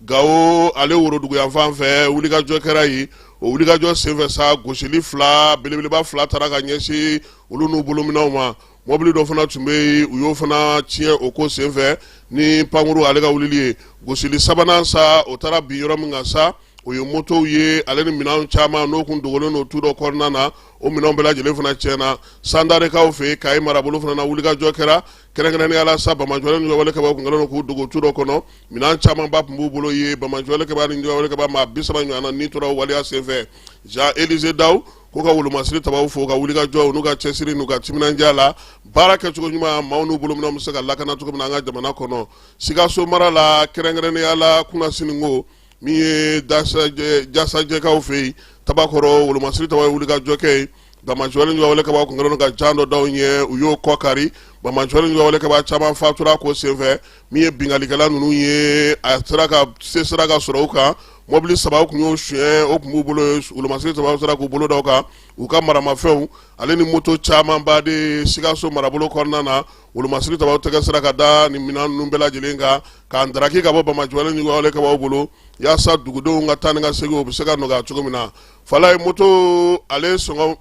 Gawo ale woroduguyanfan fɛ, wulikajɔ kɛra yen. O wulikajɔ senfɛ sa, gosili fila belebeleba fila taara ka ɲɛsin olu n'u bolominɛw ma. Mɔbili dɔ fana tun bɛ yen, u y'o fana tiɲɛ o ko senfɛ ni pankuru ale ka wulili ye. Gosili sabanan sa, o taara bin yɔrɔ min kan sa, o ye motow ye ale ni minɛnw caman n'o kun dogolen don tu dɔ kɔnɔna na. O minɛnw bɛɛ lajɛlen fana tiɲɛna. Sandarekaw fɛ yen, Kayi marabolo fana na, wulikajɔ kɛra, kɛrɛnkɛrɛnnenya la sa, banbaanciwale ni wale kɛbaaw kun kɛlen don k'u dogo tu dɔ kɔnɔ. Minɛn camanba tun b'u bolo ye. Banbaanciwale kɛbaa ni wale kɛbaa maa 30 ɲɔgɔn na ni tora o waleya senfɛ. Jean Élisée Dawu ko ka wolomasiri tabaw fo ka wulikajɔ n'u ka cɛsiri n'u ka timinandiya la, baara kɛcogo ɲuman, maaw n'u bolominɛnw bɛ se ka lakana cogo min na an ka jamana kɔnɔ. Sikaso mara la, kɛrɛnkɛrɛnnenya la Kunasinigo, min ye Jasajɛkaw fɛ yen, Tabakɔrɔ, wolomasiri tabaw ye wulikajɔ kɛ yen. Banbaanciwale ni wale kɛbaaw kun kɛlen don ka jan dɔ da u ɲɛ, u y'o kɔ kari. Banbaanciwale ni wale kɛbaa caman fatura ko senfɛ. Min ye binkalikɛla ninnu ye, a sera ka se sera ka sɔrɔ u kan. Mɔbili saba tun y'o suɲɛ, o tun b'u bolo, wolomasiri tabaw sera k'u bolo da u kan, u ka maramafɛnw ale ni moto camanba de. Sikaso marabolo kɔnɔna na, wolomasiri tabaw tɛgɛ sera ka da nin minɛn ninnu bɛɛ lajɛlen kan k'an daraki ka bɔ banbaanciwale ni wale kɛbaaw bolo, yaasa dugudenw ka taa ni ka segin o bɛ se ka nɔgɔya cogo min na. Falaye, moto ale sɔngɔ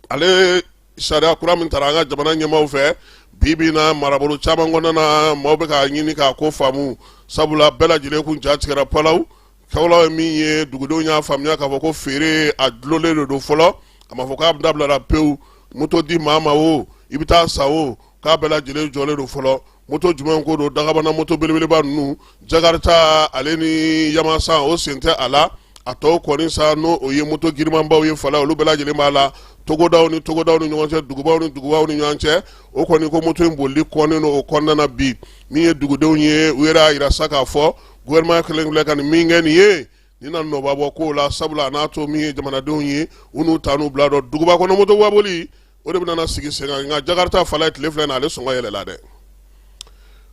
ale sariya kura min tara an ka jamana ɲɛmaaw fɛ bi bi na, marabolo caman kɔnɔna na, maaw bɛ k'a ɲini k'a ko faamu, sabula bɛɛ lajɛlen kun ja tigɛra palaw kawulaw ye. Min ye dugudenw y'a faamuya k'a fɔ ko feere a dulonnen de don fɔlɔ, a ma fɔ k'a dabilara pewu. Moto di maa ma o, i bɛ taa san o, k'a bɛɛ lajɛlen jɔlen don fɔlɔ. Moto jumɛn ko don? Dagabana moto belebeleba ninnu, Jakarta ale ni Yamasan, o sen tɛ a la. A tɔw kɔni sa, n'o o ye moto girimanbaw ye, fala olu bɛɛ lajɛlen b'a la. Togodaw ni togodaw ni ɲɔgɔn cɛ, dugubaw ni dugubaw ni ɲɔgɔn cɛ, o kɔni ko moto in bolili kɔnnen don o kɔnɔna na bi. Min ye dugudenw ye, u yɛrɛ y'a yira sa k'a fɔ gouvernement kɛlen filɛ ka nin min kɛ nin ye, nin na nɔba bɔ kow la, sabula a n'a to min ye jamanadenw ye, u n'u ta n'u bila dɔn. Duguba kɔnɔ moto boli, o de bɛna sigi sen kan. Nka Jakarta, fala, tile filɛ na, ale sɔngɔ yɛlɛla dɛ.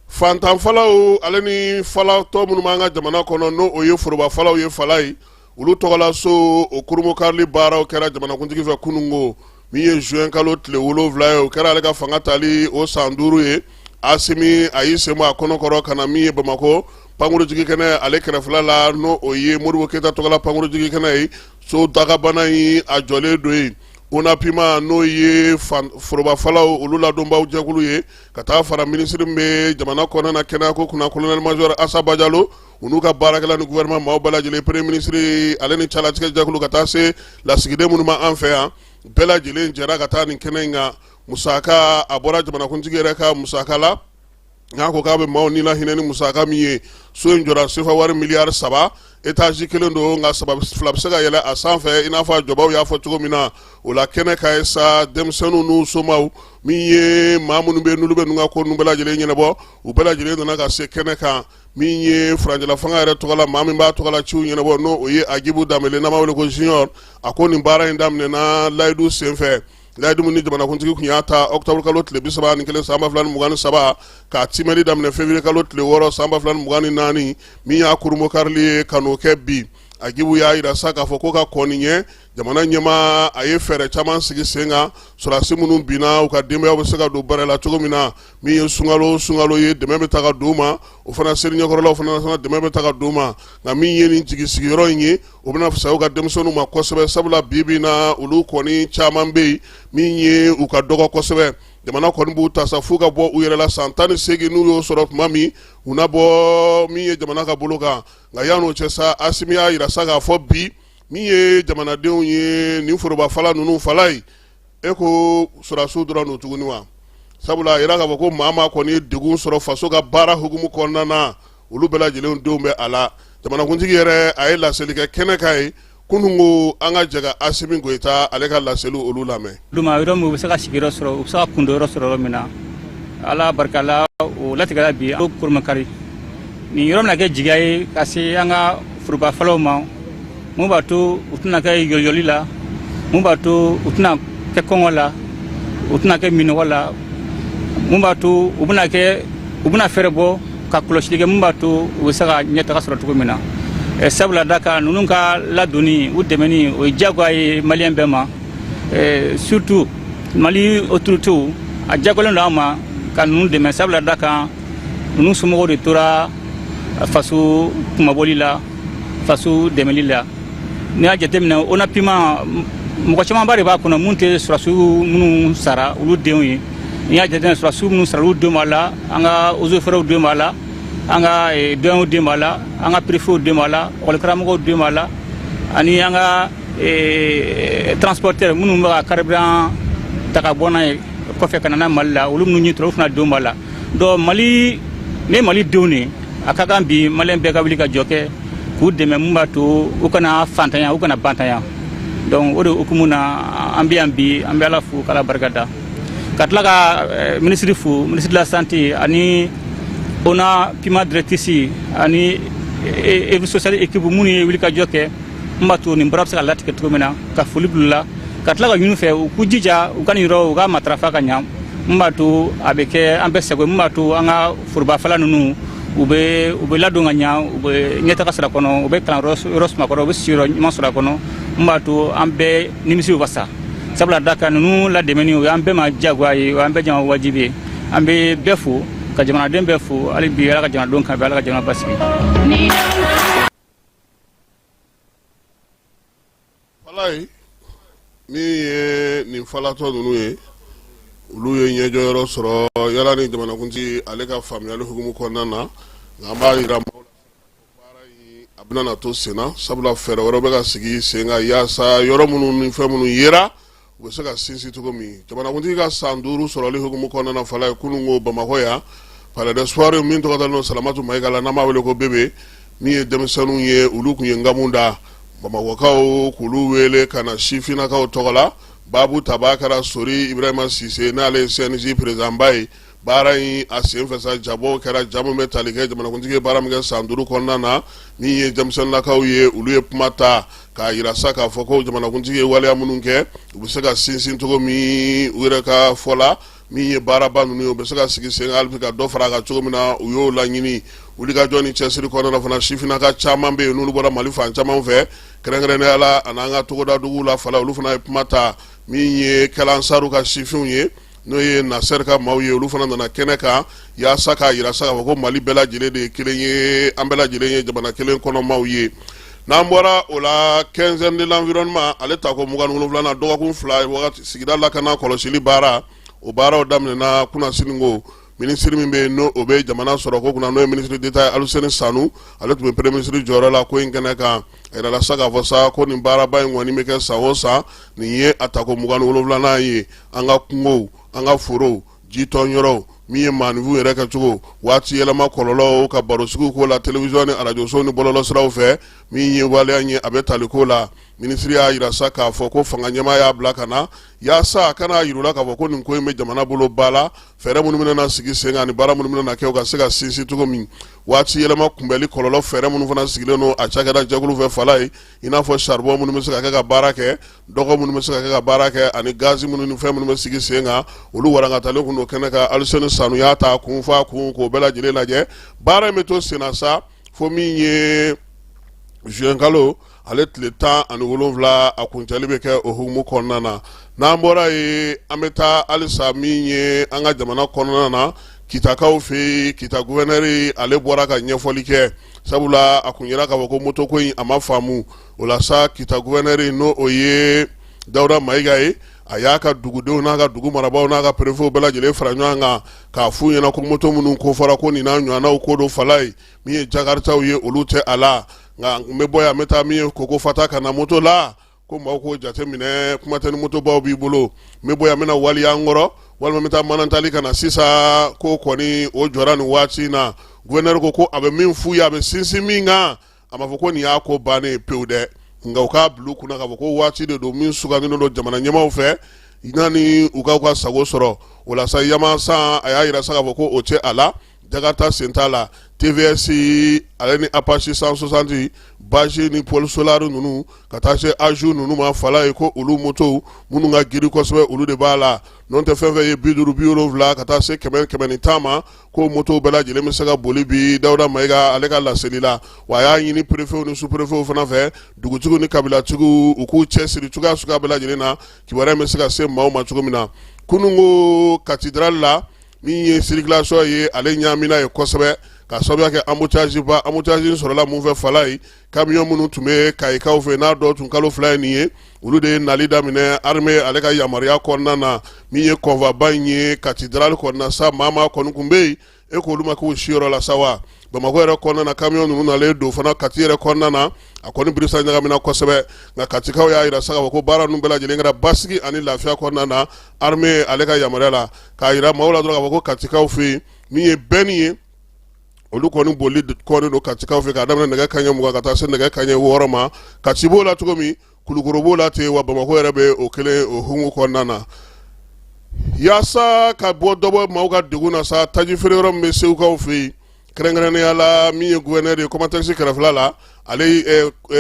Fantan falaw ale ni falatɔ minnu b'an ka jamana kɔnɔ, n'o o ye foroba falaw ye, fala ye, olu tɔgɔla so, o kurunbonkarili baaraw kɛra jamanakuntigi fɛ kununko, min ye juin kalo tile 7 ye. O kɛra ale ka fanga tali o san 5 ye. Asimi a y'i sen bɔ a kɔnɔ kɔrɔ ka na min ye Bamakɔ pankurujigi kɛnɛ ale kɛrɛfɛla la, n'o o ye Modibo Keyita tɔgɔla pankurujigi kɛnɛ ye. So dagabana in, a jɔlen don yen. ONAPIMA, n'o ye forobafalaw olu ladonbaw jɛkulu ye, ka taa fara minisiri min bɛ jamana kɔnɔna na kɛnɛyako kunna, colonel major Asa Bajalo, u n'u ka baarakɛla ni gouvernement maaw bɛɛ lajɛlen, premier ministre ale ni calatigɛ jɛkulu, ka taa se lasigiden minnu ma an fɛ yan, bɛɛ lajɛlen jɛra ka taa nin kɛnɛ in kan. Musaka a bɔra jamanakuntigi yɛrɛ ka musaka la. N'a ko k'a bɛ maaw ni lahinɛ ni musaka min ye, so in jɔra sefa wari miliyari 3. Étage kelen don, nka saba fila bɛ se ka yɛlɛ a sanfɛ, i n'a fɔ a jɔbaw y'a fɔ cogo min na. O la kɛnɛ ka ye sa, denmisɛnninw n'u somaw, min ye maa minnu bɛ n'olu bɛ ninnu ka ko ninnu bɛɛ lajɛlen ɲɛnabɔ, u bɛɛ lajɛlen nana ka se kɛnɛ kan. Min ye furancɛla fanga yɛrɛ tɔgɔ la, maa min b'a tɔgɔ la ciw ɲɛnabɔ, n'o o ye Agibu Danbele, n'an b'a wele ko Junior, a ko nin baara in daminɛna layidu senfɛ, layidu min ni jamanakuntigi tun y'a ta octobre kalo tile 31 san 2023, k'a timɛli daminɛ février kalo tile 6 san 2024, min y'a kurunbonkarili ye ka n'o kɛ bi. Agibu y'a jira sa k'a fɔ ko ka kɔn nin ɲɛ, jamana ɲɛmaa a ye fɛɛrɛ caman sigi sen kan, sɔrɔdasi minnu binna, u ka denbayaw bɛ se ka don bɛrɛ la cogo min na. Min ye sunkalo sunkalo ye, dɛmɛ bɛ ta ka d'u ma. O fana seli ɲɛkɔrɔlaw fana, dɛmɛ bɛ ta ka d'u ma. Nka min ye nin jigi sigiyɔrɔ in ye, o bɛna fisaya u ka denmisɛnninw ma kosɛbɛ, sabula bi bi in na, olu kɔni caman bɛ yen min ye u ka dɔgɔ kosɛbɛ. Jamana kɔni b'u ta sa f'u ka bɔ u yɛrɛ la san 18. N'u y'o sɔrɔ tuma min, u na bɔ min ye jamana ka bolo kan. Nka yan'o cɛ sa, Asimi y'a jira sa k'a fɔ bi, min ye jamanadenw ye, nin forobafala ninnu fala ye, e ko sɔrɔdasiw dɔrɔn don tuguni wa? Sabula a yira k'a fɔ ko maa maa kɔni ye degun sɔrɔ faso ka baara hukumu kɔnɔna na, olu bɛɛ lajɛlen denw bɛ a la. Jamanakuntigi yɛrɛ, a ye laseli kɛ kɛnɛ kan ye kunun ko an ka jɛ ka Asimi Goyita ale ka laseli olu lamɛn. Duma yɔrɔ min u bɛ se ka sigiyɔrɔ sɔrɔ, u bɛ se ka kundonyɔrɔ sɔrɔ yɔrɔ min na, Ala barika la, o latigɛla bi Koromakari. Nin yɔrɔ bɛna kɛ jigiya ye ka se an ka forobafalaw ma, mun b'a to u tɛna kɛ yɔliyɔli la, mun b'a to u tɛna kɛ kɔngɔ la, u tɛna kɛ minɔgɔ la, mun b'a to u bɛna kɛ u bɛna fɛɛrɛ bɔ ka kɔlɔsili kɛ, mun b'a to u bɛ se ka ɲɛtaga sɔrɔ cogo min na. Sabula da kan ninnu ka ladonni, u dɛmɛni, o ye diyagoya ye maliyɛn bɛɛ ma, surtout Mali autorités. A diyagoyalen don an ma ka ninnu dɛmɛ, sabula da kan ninnu somɔgɔw de tora faso kunmabɔli la, faso dɛmɛli la. N'i y'a jateminɛ, ONAPIMA mɔgɔ camanba de b'a kɔnɔ mun tɛ sɔrɔdasiw minnu sara olu denw ye. N'i y'a jateminɛ, sɔrɔdasiw minnu sara olu denw b'a la, an ka eaux et forêts denw b'a la, an ka douaniers den b'a la, an ka préfets den b'a la, ekɔlikaramɔgɔw den b'a la, ani an ka transporteur minnu bɛ ka carburant ta ka bɔ n'a ye kɔfɛ ka na n'a Mali la, olu minnu ɲɛ tora, olu fana denw b'a la. Donc Mali ne Mali denw de, a ka kan bi maliyɛn bɛɛ ka wuli ka jɔ kɛ k'u dɛmɛ, mun b'a to u kana fantanya, u kana bantanya. Donc o de hukumu na an bɛ yan bi. An bɛ Ala fo k'Ala barika da, ka tila ka minisiri fo, ministre de la santé ani ONAPIMA directrice ani œuvre sociale équipe minnu ye wuli ka jɔ kɛ n b'a to nin baara bɛ se ka latigɛ cogo min na, ka foli bila la, ka tila ka ɲini fɛ u k'u jija u ka nin yɔrɔ u ka matarafa ka ɲa, n b'a to a bɛ kɛ an bɛɛ sago, mun b'a to an ka forobafala ninnu u bɛ ladon ka ɲa, u bɛ ɲɛtaga sɔrɔ a kɔnɔ, u bɛ kalan yɔrɔ suma kɔrɔ, u bɛ sigiyɔrɔ ɲuman sɔrɔ a kɔnɔ, n b'a to an bɛɛ nimisi bɛ wasa. Sabula da kan ninnu ladɛmɛni, o y'an bɛɛ ma diyagoya ye, o y'an bɛɛ jama wajibi ye. An bɛ bɛɛ fo, ka jamanaden bɛɛ fo. Hali bi, Ala ka jamanadenw kan bɛn, Ala ka jamana basigi. Falaye, min ye nin falatɔ ninnu ye, olu ye ɲɛjɔyɔrɔ sɔrɔ yala ni jamanakuntigi ale ka faamuyali hukumu kɔnɔna na. Nka an b'a jira maaw la, baara in a bɛna na to senna, sabula fɛɛrɛ wɛrɛw bɛ ka sigi sen kan yaasa yɔrɔ minnu ni fɛn minnu yera, u bɛ se ka sinsin cogo min. Jamanakuntigi ka san 5 sɔrɔli hukumu kɔnɔna na, Falaye, kunun ko Bamakɔ yan, palais des sports min tɔgɔ dalen don Salamatu Mayiga la, n'an b'a wele ko Bebe, min ye denmisɛnninw ye, olu tun ye nkamu da Bamakɔkaw k'olu wele ka na sifinnakaw tɔgɔ la. Baabu tabaa kɛra Sori Ibrahima Sise, n'ale ye CNJ président ba ye. Baara in a senfɛ sa, jabɔw kɛra, ja min bɛ tali kɛ jamanakuntigi ye baara min kɛ san 5 kɔnɔna na. Min ye denmisɛnninnakaw ye, olu ye kuma ta k'a jira sa k'a fɔ ko jamanakuntigi ye waleya minnu kɛ, u bɛ se ka sinsin cogo min. U yɛrɛ ka fɔ la, min ye baaraba ninnu ye, u bɛ se ka sigi sen kan hali bi ka dɔ fara a kan cogo min na, u y'o laɲini. Wulikajɔ ni cɛsiri kɔnɔna na fana, sifinnaka caman bɛ yen n'olu bɔra Mali fan caman fɛ, kɛrɛnkɛrɛnnenya la ani an ka togoda duguw la, Fala, olu fana ye kuma ta. Min ye kɛlansaru ka sifinw ye, n'o ye Nasɛri ka maaw ye, olu fana nana kɛnɛ kan yaasa k'a jira sa k'a fɔ ko Mali bɛɛ lajɛlen de ye kelen ye, an bɛɛ lajɛlen ye jamana kelen kɔnɔ maaw ye. N'an bɔra o la, quinzaine de l'environnement ale tako 27nan, dɔgɔkun 2 wagati, sigida lakana kɔlɔsili baara, o baaraw daminɛna kunasini ko. Minisiri min bɛ yen n'o o bɛ jamana sɔrɔ ko kunna, n'o ye ministre d'État ye, Aluseni Sanu, ale tun bɛ premier ministre jɔyɔrɔ la ko in kɛnɛ kan. A yirala sa k'a fɔ sa ko nin baaraba in kɔni bɛ kɛ san o san, nin ye a tako 27nan ye. An ka kungow, an ka forow, jitɔnyɔrɔw, min ye maaninfinw yɛrɛ kɛcogo, waati yɛlɛma kɔlɔlɔw, ka barosigiw k'o la télévision ni arajosow ni bɔlɔlɔsiraw fɛ. Min ye waleya ye, a bɛ tali ko la. Minisiri y'a jira sa k'a fɔ ko fanga ɲɛmaa y'a bila ka na yaasa a kana yir'u la k'a fɔ ko nin ko in bɛ jamana bolo ba la, fɛɛrɛ minnu bɛna na sigi sen kan ani baara minnu bɛna na kɛ, u ka se ka sinsin cogo min. Waati yɛlɛma kunbɛli kɔlɔlɔ fɛɛrɛ minnu fana sigilen don a cakɛda jɛkulu fɛ, Fala ye, i n'a fɔ charbon minnu bɛ se ka kɛ ka baara kɛ, dɔgɔ minnu bɛ se ka kɛ ka baara kɛ, ani gazi minnu ni fɛn minnu bɛ sigi sen kan, olu walankatalen kun don kɛnɛ kan. Aluseni Sanu y'a ta kun f'a kun k'o bɛɛ lajɛlen lajɛ. Baara in bɛ to sen na sa fo min ye Juin kalo ale tile 17, a kuncɛli bɛ kɛ o hukumu kɔnɔna na. N'an bɔra yen, an bɛ taa halisa min ye an ka jamana kɔnɔna na, Kitakaw fɛ yen. Kita gouverneur ale bɔra ka ɲɛfɔli kɛ, sabula a kun yera k'a fɔ ko motoko in a ma faamu. O la sa, Kita gouverneur, n'o o ye Dawuda Mayiga ye, a y'a ka dugudenw n'a ka dugu marabaaw n'a ka préfetw bɛɛ lajɛlen fara ɲɔgɔn kan k'a f'u ɲɛna ko moto minnu ko fɔra, ko nin n'a ɲɔgɔnnaw ko don. Falaye, min ye jakaritaw ye, olu tɛ a la. Nka n bɛ bɔ yan, n bɛ taa min ye koko fata ka na moto la, ko maaw k'o jate minɛ. Kuma tɛ ni motobaw b'i bolo. N bɛ bɔ yan, n bɛ na Waliyankɔrɔ walima n bɛ taa Manantali ka na sisan, ko kɔni o jɔra nin waati in na. Gouverneur ko a bɛ min f'u ye, a bɛ sinsin min kan, a m'a fɔ ko nin y'a ko bannen ye pewu dɛ, nka u k'a bila u kunna k'a fɔ ko waati de don min sugandilen don jamana ɲɛmaaw fɛ yanni u ka u ka sago sɔrɔ. O la sa, yamasan a y'a jira sa k'a fɔ ko o tɛ a la, Jakarta sen t'a la, TVS ale ni Apache 160, Bajaj ni Pol Solar ninnu ka taa se Ajo ninnu ma. Falaye ko olu motow minnu ka girin kosɛbɛ, olu de b'a la. N'o tɛ, fɛn fɛn ye 50, 70 ka taa se 100, 110 ma, ko motow bɛɛ lajɛlen bɛ se ka boli bi, Dawuda Mayiga ale ka laseli la. Wa a y'a ɲini préfetw ni sous-préfetw fana fɛ, dugutigiw ni kabilatigiw, u k'u cɛsiri cogoya suguya bɛɛ lajɛlen na, kibaruya bɛ se ka se maaw ma cogo min na. Kunun ko cathédrale la, min ye circulation ye, ale ɲaamina ye kosɛbɛ ka sababuya kɛ embouteillage ba. Embouteillage in sɔrɔla mun fɛ? Falaye, camion minnu tun bɛ Kayikaw fɛ, n'a dɔw tun kalo 2 ye nin ye, olu de ye nali daminɛ armée ale ka yamaruya kɔnɔna na. Min ye convoi ba in ye cathédrale kɔnɔna sa, maa maa kɔni tun bɛ yen, e k'olu ma k'u siyɔrɔ la sa wa. Bamakɔ yɛrɛ kɔnɔna na, camion ninnu nalen don fana Kati yɛrɛ kɔnɔna na, a kɔni birisa ɲagamina kosɛbɛ. Nka Katikaw y'a jira sa k'a fɔ ko baara ninnu bɛɛ lajɛlen kɛra basigi ani lafiya kɔnɔna na, armée ale ka yamaruya la. K'a jira maaw la dɔrɔn k'a fɔ ko Katikaw fɛ yen, min ye bɛnni ye, olu kɔni boli kɔni don Katikaw fɛ k'a daminɛ nɛgɛ kanɲɛ 20 ka taa se nɛgɛ kanɲɛ 6 ma. Kati b'o la cogo min, Kulukoro b'o la ten, wa Bamakɔ yɛrɛ bɛ o kelen o hukumu kɔnɔna na. Yaasa ka bɔ dɔ bɔ maaw ka degun na sa, taji feere yɔrɔ min bɛ Segukaw fɛ yen, kɛrɛnkɛrɛnnenya la min ye gouverneur ye Comatex kɛrɛfɛla la, ale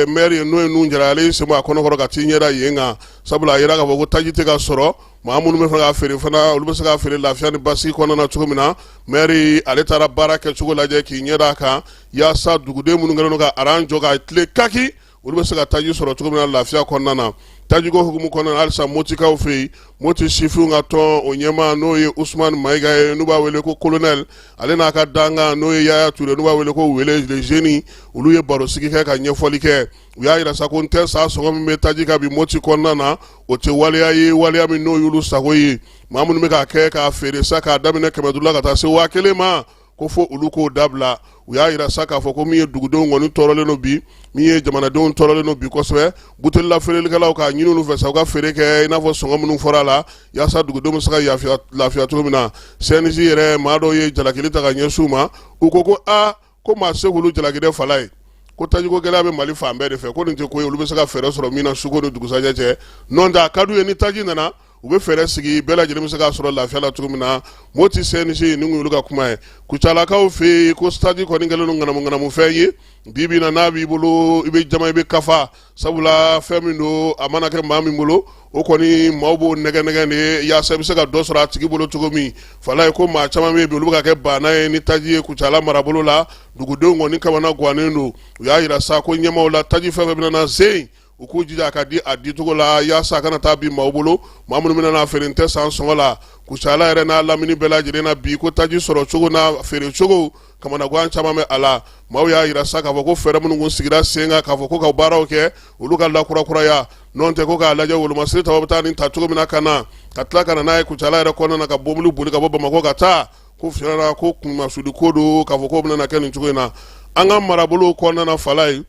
maire ye, n'o ye Nuhu Jara, ale y'i sen bɔ a kɔnɔkɔrɔ ka t'i ɲɛda yen kan, sabula a yira k'a fɔ ko taji tɛ ka sɔrɔ. Maa minnu bɛ fɛ k'a feere fana, olu bɛ se k'a feere lafiya ni basigi kɔnɔna na cogo min na. Maire ale taara baara kɛcogo lajɛ k'i ɲɛda a kan, yaasa duguden minnu kɛlen don ka aran jɔ ka tile kaki, olu bɛ se ka taji sɔrɔ cogo min na lafiya kɔnɔna na. Tajiko hukumu kɔnɔna na halisa, Motikaw fɛ yen, Moti sifinw ka tɔn o ɲɛmaa, n'o ye Usumani Mayiga ye, n'u b'a wele ko colonel, ale n'a ka dankan, n'o ye Yaya Ture, n'u b'a wele ko Wele le jeune, olu ye barosigi kɛ ka ɲɛfɔli kɛ. U y'a jira sa ko n tɛ sa sɔngɔ min bɛ taji kan bi Moti kɔnɔna na, o tɛ waleya ye, waleya min n'o y'olu sago ye. Maa minnu bɛ k'a kɛ k'a feere sa k'a daminɛ 500 la ka taa se 1000 ma, ko fo olu k'o dabila. U y'a jira sa k'a fɔ ko min ye dugudenw kɔni tɔɔrɔlen don bi, min ye jamanadenw tɔɔrɔlen don bi kosɛbɛ, butelila feerelikɛlaw k'a ɲini olu fɛ sa u ka feere kɛ i n'a fɔ sɔngɔ minnu fɔra a la, yaasa dugudenw bɛ se ka lafiya cogo min na. CNJ yɛrɛ maa dɔw ye jalakili ta ka ɲɛsin u ma. U ko aa, ko maa se k'olu jalaki dɛ. Falaye ko tajiko gɛlɛya bɛ Mali fan bɛɛ de fɛ, ko nin tɛ ko ye olu bɛ se ka fɛɛrɛ sɔrɔ min na suko ni dugusajɛ cɛ. N'o tɛ, a ka d'u ye ni taji nana, u bɛ fɛɛrɛ sigi, bɛɛ lajɛlen bɛ se k'a sɔrɔ lafiya la cogo min na. Moti CNJ nin y'olu ka kuma ye. Kucalakaw fɛ yen, ko taji kɔni kɛlen don ŋanamu ŋanamu fɛn ye bi bi in na. N'a b'i bolo, i bɛ jama, i bɛ kafa, sabula fɛn min don, a mana kɛ maa min bolo, o kɔni maaw b'o nɛgɛ nɛgɛ de yaasa i bɛ se ka dɔ sɔrɔ a tigi bolo cogo min. Falaye ko maa caman bɛ yen bi, olu bɛ ka kɛ baana ye ni taji ye Kucala marabolo la. Dugudenw kɔni kamana gannen don. U y'a jira sa ko ɲɛmaaw la, taji fɛn fɛn bɛna na sen, u k'u jija a ka di a dicogo la, yaasa a kana taa bin maaw bolo, maa minnu bɛna n'a feere n tɛ san sɔngɔ la. Kucala yɛrɛ n'a lamini bɛɛ lajɛlen na bi, ko taji sɔrɔ cogo n'a feere cogo, kamanagan caman bɛ a la. Maaw y'a jira sa k'a fɔ ko fɛɛrɛ minnu kun sigira sen kan k'a fɔ ko ka baaraw kɛ, olu ka lakurakuraya. N'o tɛ, ko k'a lajɛ wolomasiri tabaw bɛ taa nin ta cogo min na ka na ka tila ka na n'a ye Kucala yɛrɛ kɔnɔna na, ka mobili boli ka bɔ Bamakɔ ka taa, ko fiɲɛna ko kunmasuli ko don k'a fɔ ko bɛna kɛ nin cogo in na an ka marabolo kɔnɔna na. Falaye,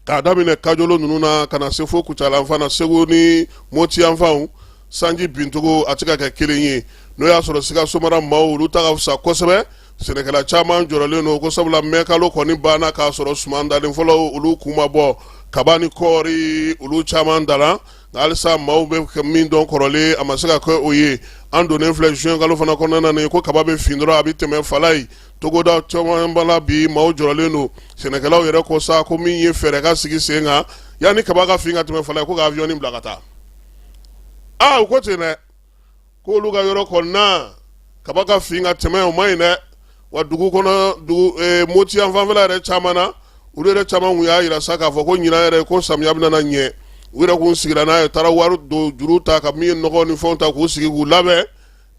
k'a daminɛ Kajolo ninnu na ka na se fo Kucala yanfan na, Segu ni Moti yanfanw, sanji bincogo a tɛ ka kɛ kelen ye. N'o y'a sɔrɔ Sikaso mara maaw, olu ta ka fisa kosɛbɛ. Sɛnɛkɛla caman jɔrɔlen don ko sabula mɛkalo kɔni banna k'a sɔrɔ suman dalen fɔlɔ olu kun ma bɔ, kaba ni kɔɔri olu caman dala, nka halisa maaw bɛ min dɔn kɔrɔlen, a ma se ka kɛ o ye. An donnen filɛ juin kalo fana kɔnɔna na, ko kaba bɛ fin dɔrɔn a bɛ tɛmɛ. Falaye, togoda caman b'a la bi, maaw jɔrɔlen don. Sɛnɛkɛlaw yɛrɛ ko sa ko min ye fɛɛrɛ ka sigi sen kan yanni kaba ka fin ka tɛmɛ. Falaye ko ka avion bila ka taa. Aa, u ko ten dɛ, k'olu ka yɔrɔ kɔnɔna kaba ka fin ka tɛmɛ, o ma ɲi dɛ. Wa dugu kɔnɔ, dugu Moti yan fanfɛla yɛrɛ caman na, Olu yɛrɛ caman kun y'a yira sa k'a fɔ ko ɲinan yɛrɛ ko samiya bɛna na ɲɛ. U yɛrɛ kun sigira n'a ye, taara wari don juru ta ka min ye nɔgɔ ni fɛnw ta k'u sigi k'u labɛn.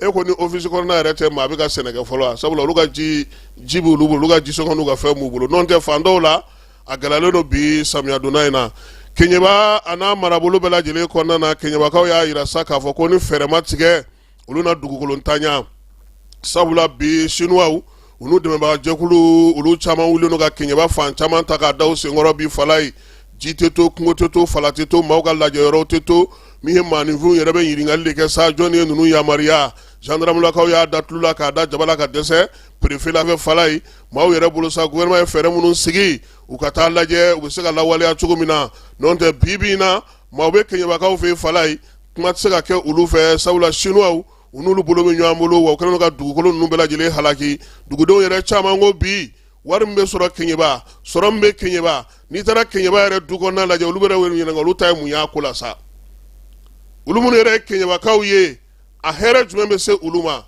E ko ni ofisi kɔnɔna yɛrɛ tɛ, maa bɛ ka sɛnɛ kɛ fɔlɔ, sabula olu ka ji ji b'olu bolo, olu ka jisɔngɔ n'u ka fɛn b'u bolo. N'o tɛ, fan dɔw la a gɛlɛyalen don bi samiya donda in na. Keɲeba a n'a marabolo bɛɛ lajɛlen kɔnɔna na, Keɲebakaw y'a yira sa k'a fɔ ko ni fɛɛrɛ ma tigɛ, olu na dugukolo ntanya, sabula bi sinuwaw u n'u dɛmɛbagajɛkulu olu caman wulilen don ka Keɲeba fan caman ta k'a da u senkɔrɔ bi. Falayi, ji tɛ to, kungo tɛ to, fala tɛ to, maaw ka lajɛyɔrɔw tɛ to. Min ye maaninfinw yɛrɛ bɛ ɲininkali de kɛ sa, jɔnni ye ninnu yamaruya? Gendarmelakaw y'a da tulu la k'a da jaba la ka dɛsɛ préfet la fɛ. Falayi, maaw yɛrɛ bolo sa, gouvernement ye fɛɛrɛ minnu sigi, u ka taa lajɛ u bɛ se ka lawaleya cogo min na. N'o tɛ, bi bi in na maaw bɛ Keɲebakaw fɛ yen, Falayi, kuma tɛ se ka kɛ olu fɛ, sabula sinuwaw u n'olu bolo bɛ ɲɔgɔn bolo, wa u kɛlen don ka dugukolo ninnu bɛɛ lajɛlen halaki. Dugudenw yɛrɛ caman ko bi wari min bɛ sɔrɔ Keɲeba, sɔrɔ min bɛ Keɲeba, n'i taara Keɲeba yɛrɛ du kɔnɔna lajɛ, olu bɛ ɲininka olu ta ye mun y'a ko la sa. Olu minnu yɛrɛ ye Keɲebakaw ye, a hɛrɛ jumɛn bɛ se olu ma?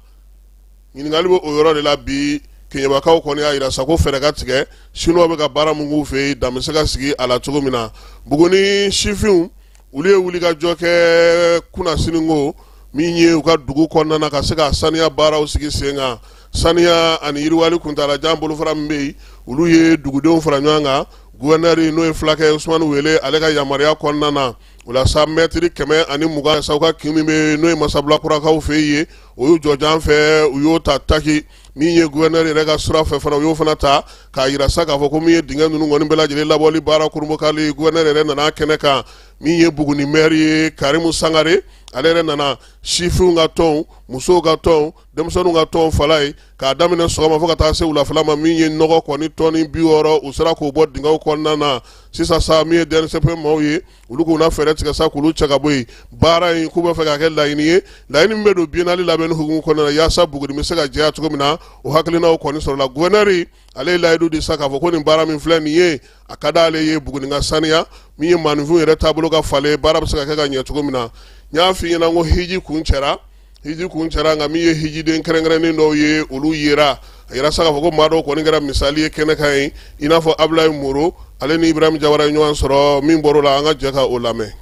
Ɲininkali bɛ o yɔrɔ de la bi. Keɲebakaw kɔni y'a yira sa ko fɛɛrɛ ka tigɛ, sinuwa bɛ ka baara min k'u fɛ yen, dan bɛ se ka sigi a la cogo min na. Buguni sifinw, olu ye wulikajɔ kɛ kunasini ko min ye u ka dugu kɔnɔna na, ka se ka saniya baaraw sigi sen kan. Saniya ani yiriwali kuntaalajan bolofara min bɛ yen, olu ye dugudenw fara ɲɔgɔn kan, gouverneur n'o ye fulakɛ Usumani Wele, ale ka yamaruya kɔnɔna na. O la sa, mɛtiri 120 sa, u ka kin min bɛ n'o ye Masabila kurakaw fɛ yen, o y'u jɔjan fɛ, u y'o ta taki. Min ye gouverneur yɛrɛ ka sira fɛ fana, u y'o fana ta k'a yira sa k'a fɔ ko min ye dingɛ ninnu kɔni bɛɛ lajɛlen labɔli baara kurunbonkari, gouverneur yɛrɛ nana kɛnɛ kan. Min ye Buguni maire ye, Karimu Sangare, ale yɛrɛ nana. Sifinw ka tɔnw, musow ka tɔnw, denmisɛnninw ka tɔn, Falayi, k'a daminɛ sɔgɔma fo ka taa se wulafɛla ma, min ye nɔgɔ kɔni tɔni 60, u sera k'o bɔ dingɛw kɔnɔna na. Sisan sa, min ye DNCP maaw ye, olu k'u na fɛɛrɛ tigɛ sa k'olu cɛ ka bɔ yen. Baara in k'u b'a fɛ k'a kɛ laɲini ye, laɲini min bɛ don biennale labɛnni hukumu kɔnɔna na, yaasa Buguni bɛ se ka jɛya cogo min na. O hakilinaw kɔni sɔrɔla. Gouverneur ale ye layidu di sa k'a fɔ ko nin baara min filɛ nin ye, a ka d'ale ye Buguni ka saniya, min ye maaninfinw yɛrɛ taabolo ka falen, baara bɛ se ka kɛ ka ɲɛ cogo min na. N y'a f'i ɲɛna ko hiji kuncɛra, hiji kuncɛra, nka min ye hijiden kɛrɛnkɛrɛnnen dɔw ye, olu yera. A yira sa k'a fɔ ko maa dɔw kɔni kɛra misali ye kɛnɛ kan yen, i n'a fɔ Abulayi Moro, ale ni Ibrahim Jawara ye ɲɔgɔn sɔrɔ. Min bɔr'o la, an ka jɛ ka o lamɛn.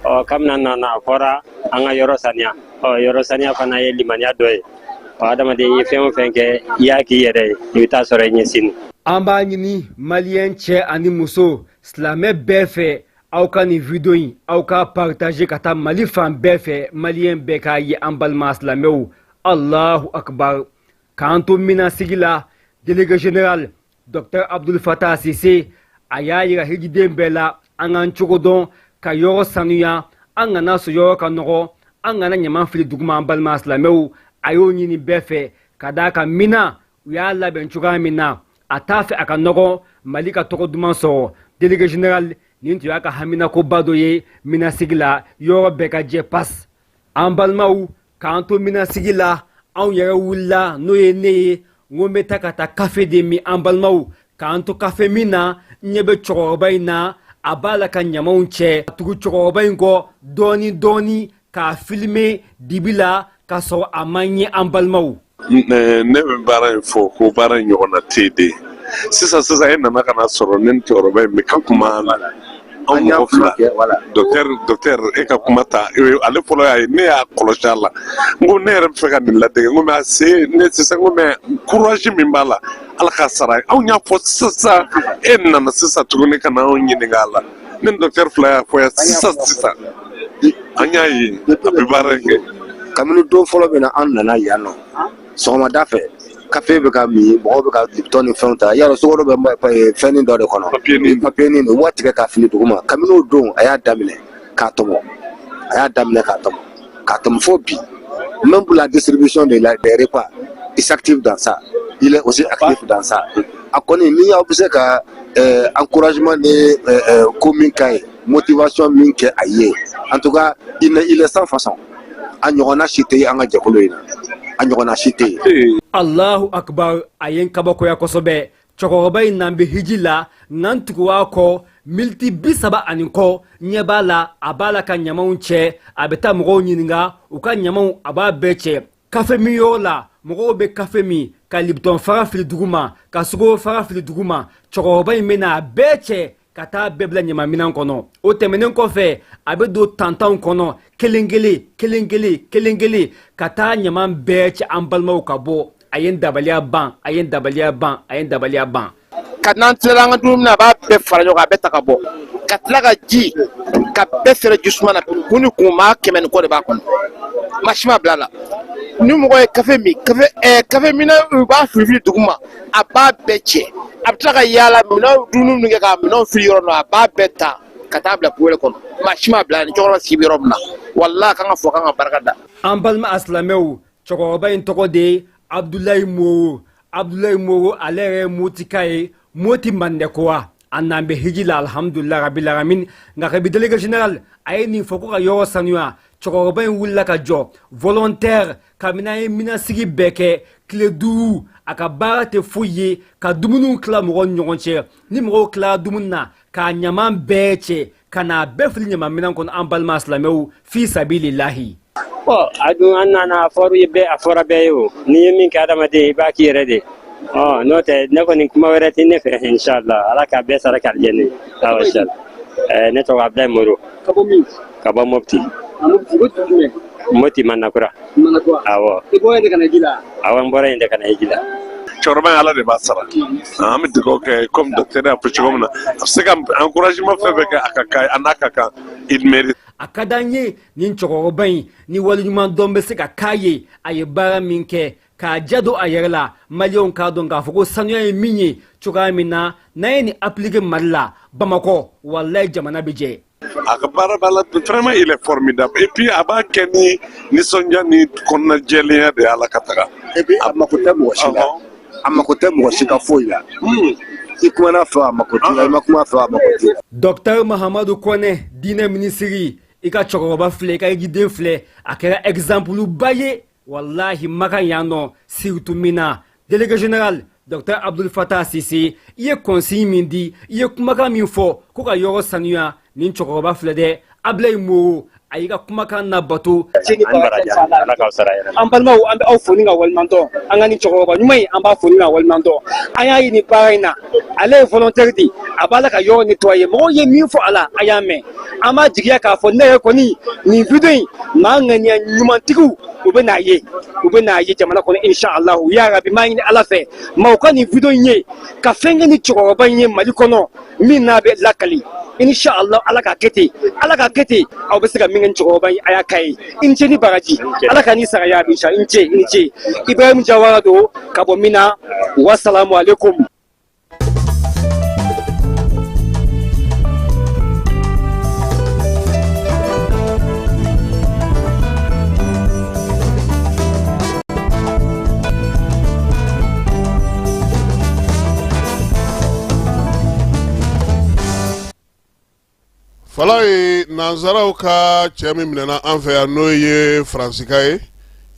Ɔ, kabini an nana, a fɔra an ka yɔrɔ saniya. Ɔ, yɔrɔ saniya fana ye limaniya dɔ ye. Ɔ, adamaden ye fɛn o fɛn kɛ, i y'a k'i yɛrɛ ye, i bɛ taa sɔrɔ i ɲɛ sini. An b'a ɲini Maliyɛn cɛ ani muso, silamɛ bɛɛ fɛ, aw ka nin video in, aw k'a partager ka taa Mali fan bɛɛ fɛ, Maliyɛn bɛɛ k'a ye. An balima silamɛw, Allahu akbar! K'an to Mina sigi la, délégué général Docteur Abdul Fatah Sise, a y'a yira hijiden bɛɛ la, an k'an cogo dɔn ka yɔrɔ sanuya, an kana sɔn yɔrɔ ka nɔgɔ, an kana ɲaman fili duguma. An balima silamɛw, a y'o ɲini bɛɛ fɛ, ka d'a kan Mina u y'a labɛn cogoya min na, a t'a fɛ a ka nɔgɔ, Mali ka tɔgɔ duman sɔrɔ. Délégué général, nin tun y'a ka haminakoba dɔ ye Minasigi la, yɔrɔ bɛɛ ka jɛ pas. An balimaw, k'an to Minasigi la, anw yɛrɛ wulila, n'o ye ne ye, n ko n bɛ taa ka taa kafe de min. An balimaw, k'an to kafe min na, n ɲɛ bɛ cɛkɔrɔba in na, a b'a la ka ɲamanw cɛ. Tugu cɛkɔrɔba in kɔ dɔɔni dɔɔni k'a filime dibi la k'a sɔrɔ a ma ɲɛ. An balimaw, Ne bɛ baara in fɔ ko baara in ɲɔgɔnna tɛ yen de. Sisan sisan, e nana ka na sɔrɔ ne ni cɛkɔrɔba in bɛ ka kuma la, anw mɔgɔ fila. Docteur, docteur, e ka kuma ta, ale fɔlɔ y'a ye, ne y'a kɔlɔsi a la. N ko ne yɛrɛ bɛ fɛ ka nin ladege. N ko mais a se ne sisan, n ko mais courage min b'a la, Ala k'a sara. Anw y'a fɔ sisan, e nana sisan tuguni ka na anw ɲininka a la. Ne ni docteur fila y'a fɔ yan sisan sisan, an y'a ye a bɛ baara in kɛ. Kabini don fɔlɔ min na an nana yan nɔ, sɔgɔmada fɛ, kafe bɛ ka min, mɔgɔw bɛ ka Lipton ni fɛnw ta, yɔrɔ sukaro bɛ fɛnnin dɔ de kɔnɔ, papier nin, u b'a tigɛ k'a fili duguma. Kabini o don, a y'a daminɛ k'a tɔmɔ, a y'a daminɛ k'a tɔmɔ, k'a tɔmɔ fo bi. Même pour la distribution des repas, il s'active dans ça, il est aussi actif dans ça. A kɔni, ni aw bɛ se ka encouragement ni ko min ka ye, motivation min kɛ a ye, en tout cas il est sans façon. A ɲɔgɔnna si tɛ yen an ka jɛkulu in na, a ɲɔgɔnna si tɛ yen. Allahu akbar! A ye n kabakoya kosɛbɛ. Cɛkɔrɔba in n'an bɛ hiji la, nka n tugu a kɔ militi 30 ani kɔ, ɲɛ b'a la, a b'a la ka ɲamanw cɛ. A bɛ taa mɔgɔw ɲininka u ka ɲamanw, a b'a bɛɛ cɛ. Kafe min yɔrɔ la. Mɔgɔw bɛ kafe min ka lipton fara fili duguma, ka sukaro fara fili duguma. Cɛkɔrɔba in bɛna a bɛɛ cɛ ka taa bɛɛ bila ɲamaminɛn kɔnɔ. O tɛmɛnen kɔfɛ, a bɛ don tantanw kɔnɔ kelen kelen kelen kelen kelen kelen ka taa ɲama bɛɛ cɛ. An balimaw, ka bɔ, a ye n dabaliya ban, a ye n dabaliya ban, a ye n dabaliya ban. Ka n'an tilala an ka dumuni na, a b'a bɛɛ fara ɲɔgɔn kan, a bɛɛ ta ka bɔ, ka tila ka ji ka bɛɛ fɛrɛ jisuma na. Kun ni kun, maa 100 ni kɔ de b'a kɔnɔ, maa si ma bila a la. Ni mɔgɔ ye kafe min, kafe kafe minɛ, u b'a fili fili duguma, a b'a bɛɛ cɛ. A bɛ tila ka yaala minɛnw, dumuni minnu kɛ ka minɛnw fili yɔrɔ nɔ, a b'a bɛɛ ta ka taa bila poubelle kɔnɔ. Maa si ma bila. Ni cɛkɔrɔba sigi bɛ yɔrɔ min na, walahi, kan ka fɔ, kan ka barika da. An balima asilamɛw, cɛkɔrɔba in tɔgɔ de ye Abudulayi Moro. Abudulayi Moro, ale yɛrɛ ye Motika ye, Moti Mandɛkowa. An n'an bɛ hiji la, alhamdulilayi rabil alamin. Nka kabi délégué général a ye nin fɔ ko ka yɔrɔ sanuya, cɛkɔrɔba in wulila ka jɔ volontaire. Kabini an ye minasigi bɛɛ kɛ tile 5, a ka baara tɛ foyi ye ka dumuniw tila mɔgɔw ni ɲɔgɔn cɛ. Ni mɔgɔw tilala dumuni na, k'a ɲaman bɛɛ cɛ ka n'a bɛɛ fili ɲamanminɛn kɔnɔ. An balima silamɛw, fi sabililahi. Ɔ, a dun, an nana, a fɔra ye bɛɛ, a fɔra bɛɛ ye. O n'i ye min kɛ adamaden, i b'a k'i yɛrɛ de. Ɔ, n'o tɛ, ne kɔni, kuma wɛrɛ tɛ ne fɛ. Inshallah, Ala k'a bɛɛ sara k'alijɛnɛ ye. Awɔ, inshallah. Ne tɔgɔ Abudulayi Moro. Ka bɔ min? Ka bɔ Mopti. Mopti ko jumɛn? Mopti Manakura. Manakura. Awɔ. I bɔra yen de ka na ji la? Awɔ, n bɔra yen de ka na hiji la. Cɛkɔrɔba in, Ala de b'a sara. An bɛ dugawu kɛ comme docteur y'a fɔ cogo min na, a bɛ se ka encouragement fɛn fɛn kɛ, a ka kan, a n'a ka kan, il mérite. A ka d'an ye nin cɛkɔrɔba in ni waleɲuman dɔn bɛ se ka k'a ye, a ye baara min kɛ k'a ja don a yɛrɛ la. Maliyɛnw k'a dɔn k'a fɔ ko sanuya ye min ye cogoya min na, n'an ye nin appliquer Mali la, Bamakɔ, walayi, jamana bɛ jɛ. A ka baara b'a la, vraiment il est formidable, et puis a b'a kɛ ni nisɔndiya ni kɔnɔnajɛlenya de ye. Ala ka taga. Et puis a mako tɛ mɔgɔ si la, a mako tɛ mɔgɔ si ka foyi la. I kumana fɛ, a mako t'i la. I ma kuma fɛ, a mako t'i la. Docteur Mahamadu Kɔnɛ, diinɛ minisiri, i ka cɛkɔrɔba filɛ, i ka hijiden filɛ, a kɛra exemple ba ye walahi Makan yan nɔ, surtout min na. Délégué général docteur Abdul Fatah Sise, i ye consigne min di, i ye kumakan min fɔ ko ka yɔrɔ sanuya, nin cɛkɔrɔba filɛ dɛ, Abulayi Moro, a y'i ka kumakan nabato. An balimaw, an bɛ aw fo ni ka waleɲuman dɔn. An ka nin cɛkɔrɔba ɲuman in, an b'a fo ni ka waleɲuman dɔn. An y'a ye nin baara in na, ale ye volontaire de, a b'a la ka yɔrɔ nettoyer. Mɔgɔw ye min fɔ a la, a y'a mɛn. An b'a jigiya k'a fɔ ne yɛrɛ kɔni, nin video in, maa ŋaniya ɲumantigiw, u bɛ n'a ye, u bɛ n'a ye jamana kɔnɔ, inshallah ya rabi. M'a ɲini Ala fɛ, maaw ka nin video in ye ka fɛn kɛ ni cɛkɔrɔba in ye Mali kɔnɔ min n'a bɛ lakali, inshallah. Ala k'a kɛ ten, Ala k'a kɛ ten. Aw bɛ se ka min kɛ ni cɛkɔrɔba in, a y'a k'a ye. I ni ce ni baraji, Ala ka n'i sara ya bi. I ni ce, i ni ce. Ibrahim Jawara don ka bɔ Mina. Wasalamu alaikum. Fala ye nansaraw ka cɛ min minɛna an fɛ yan, n'o ye Faransika ye,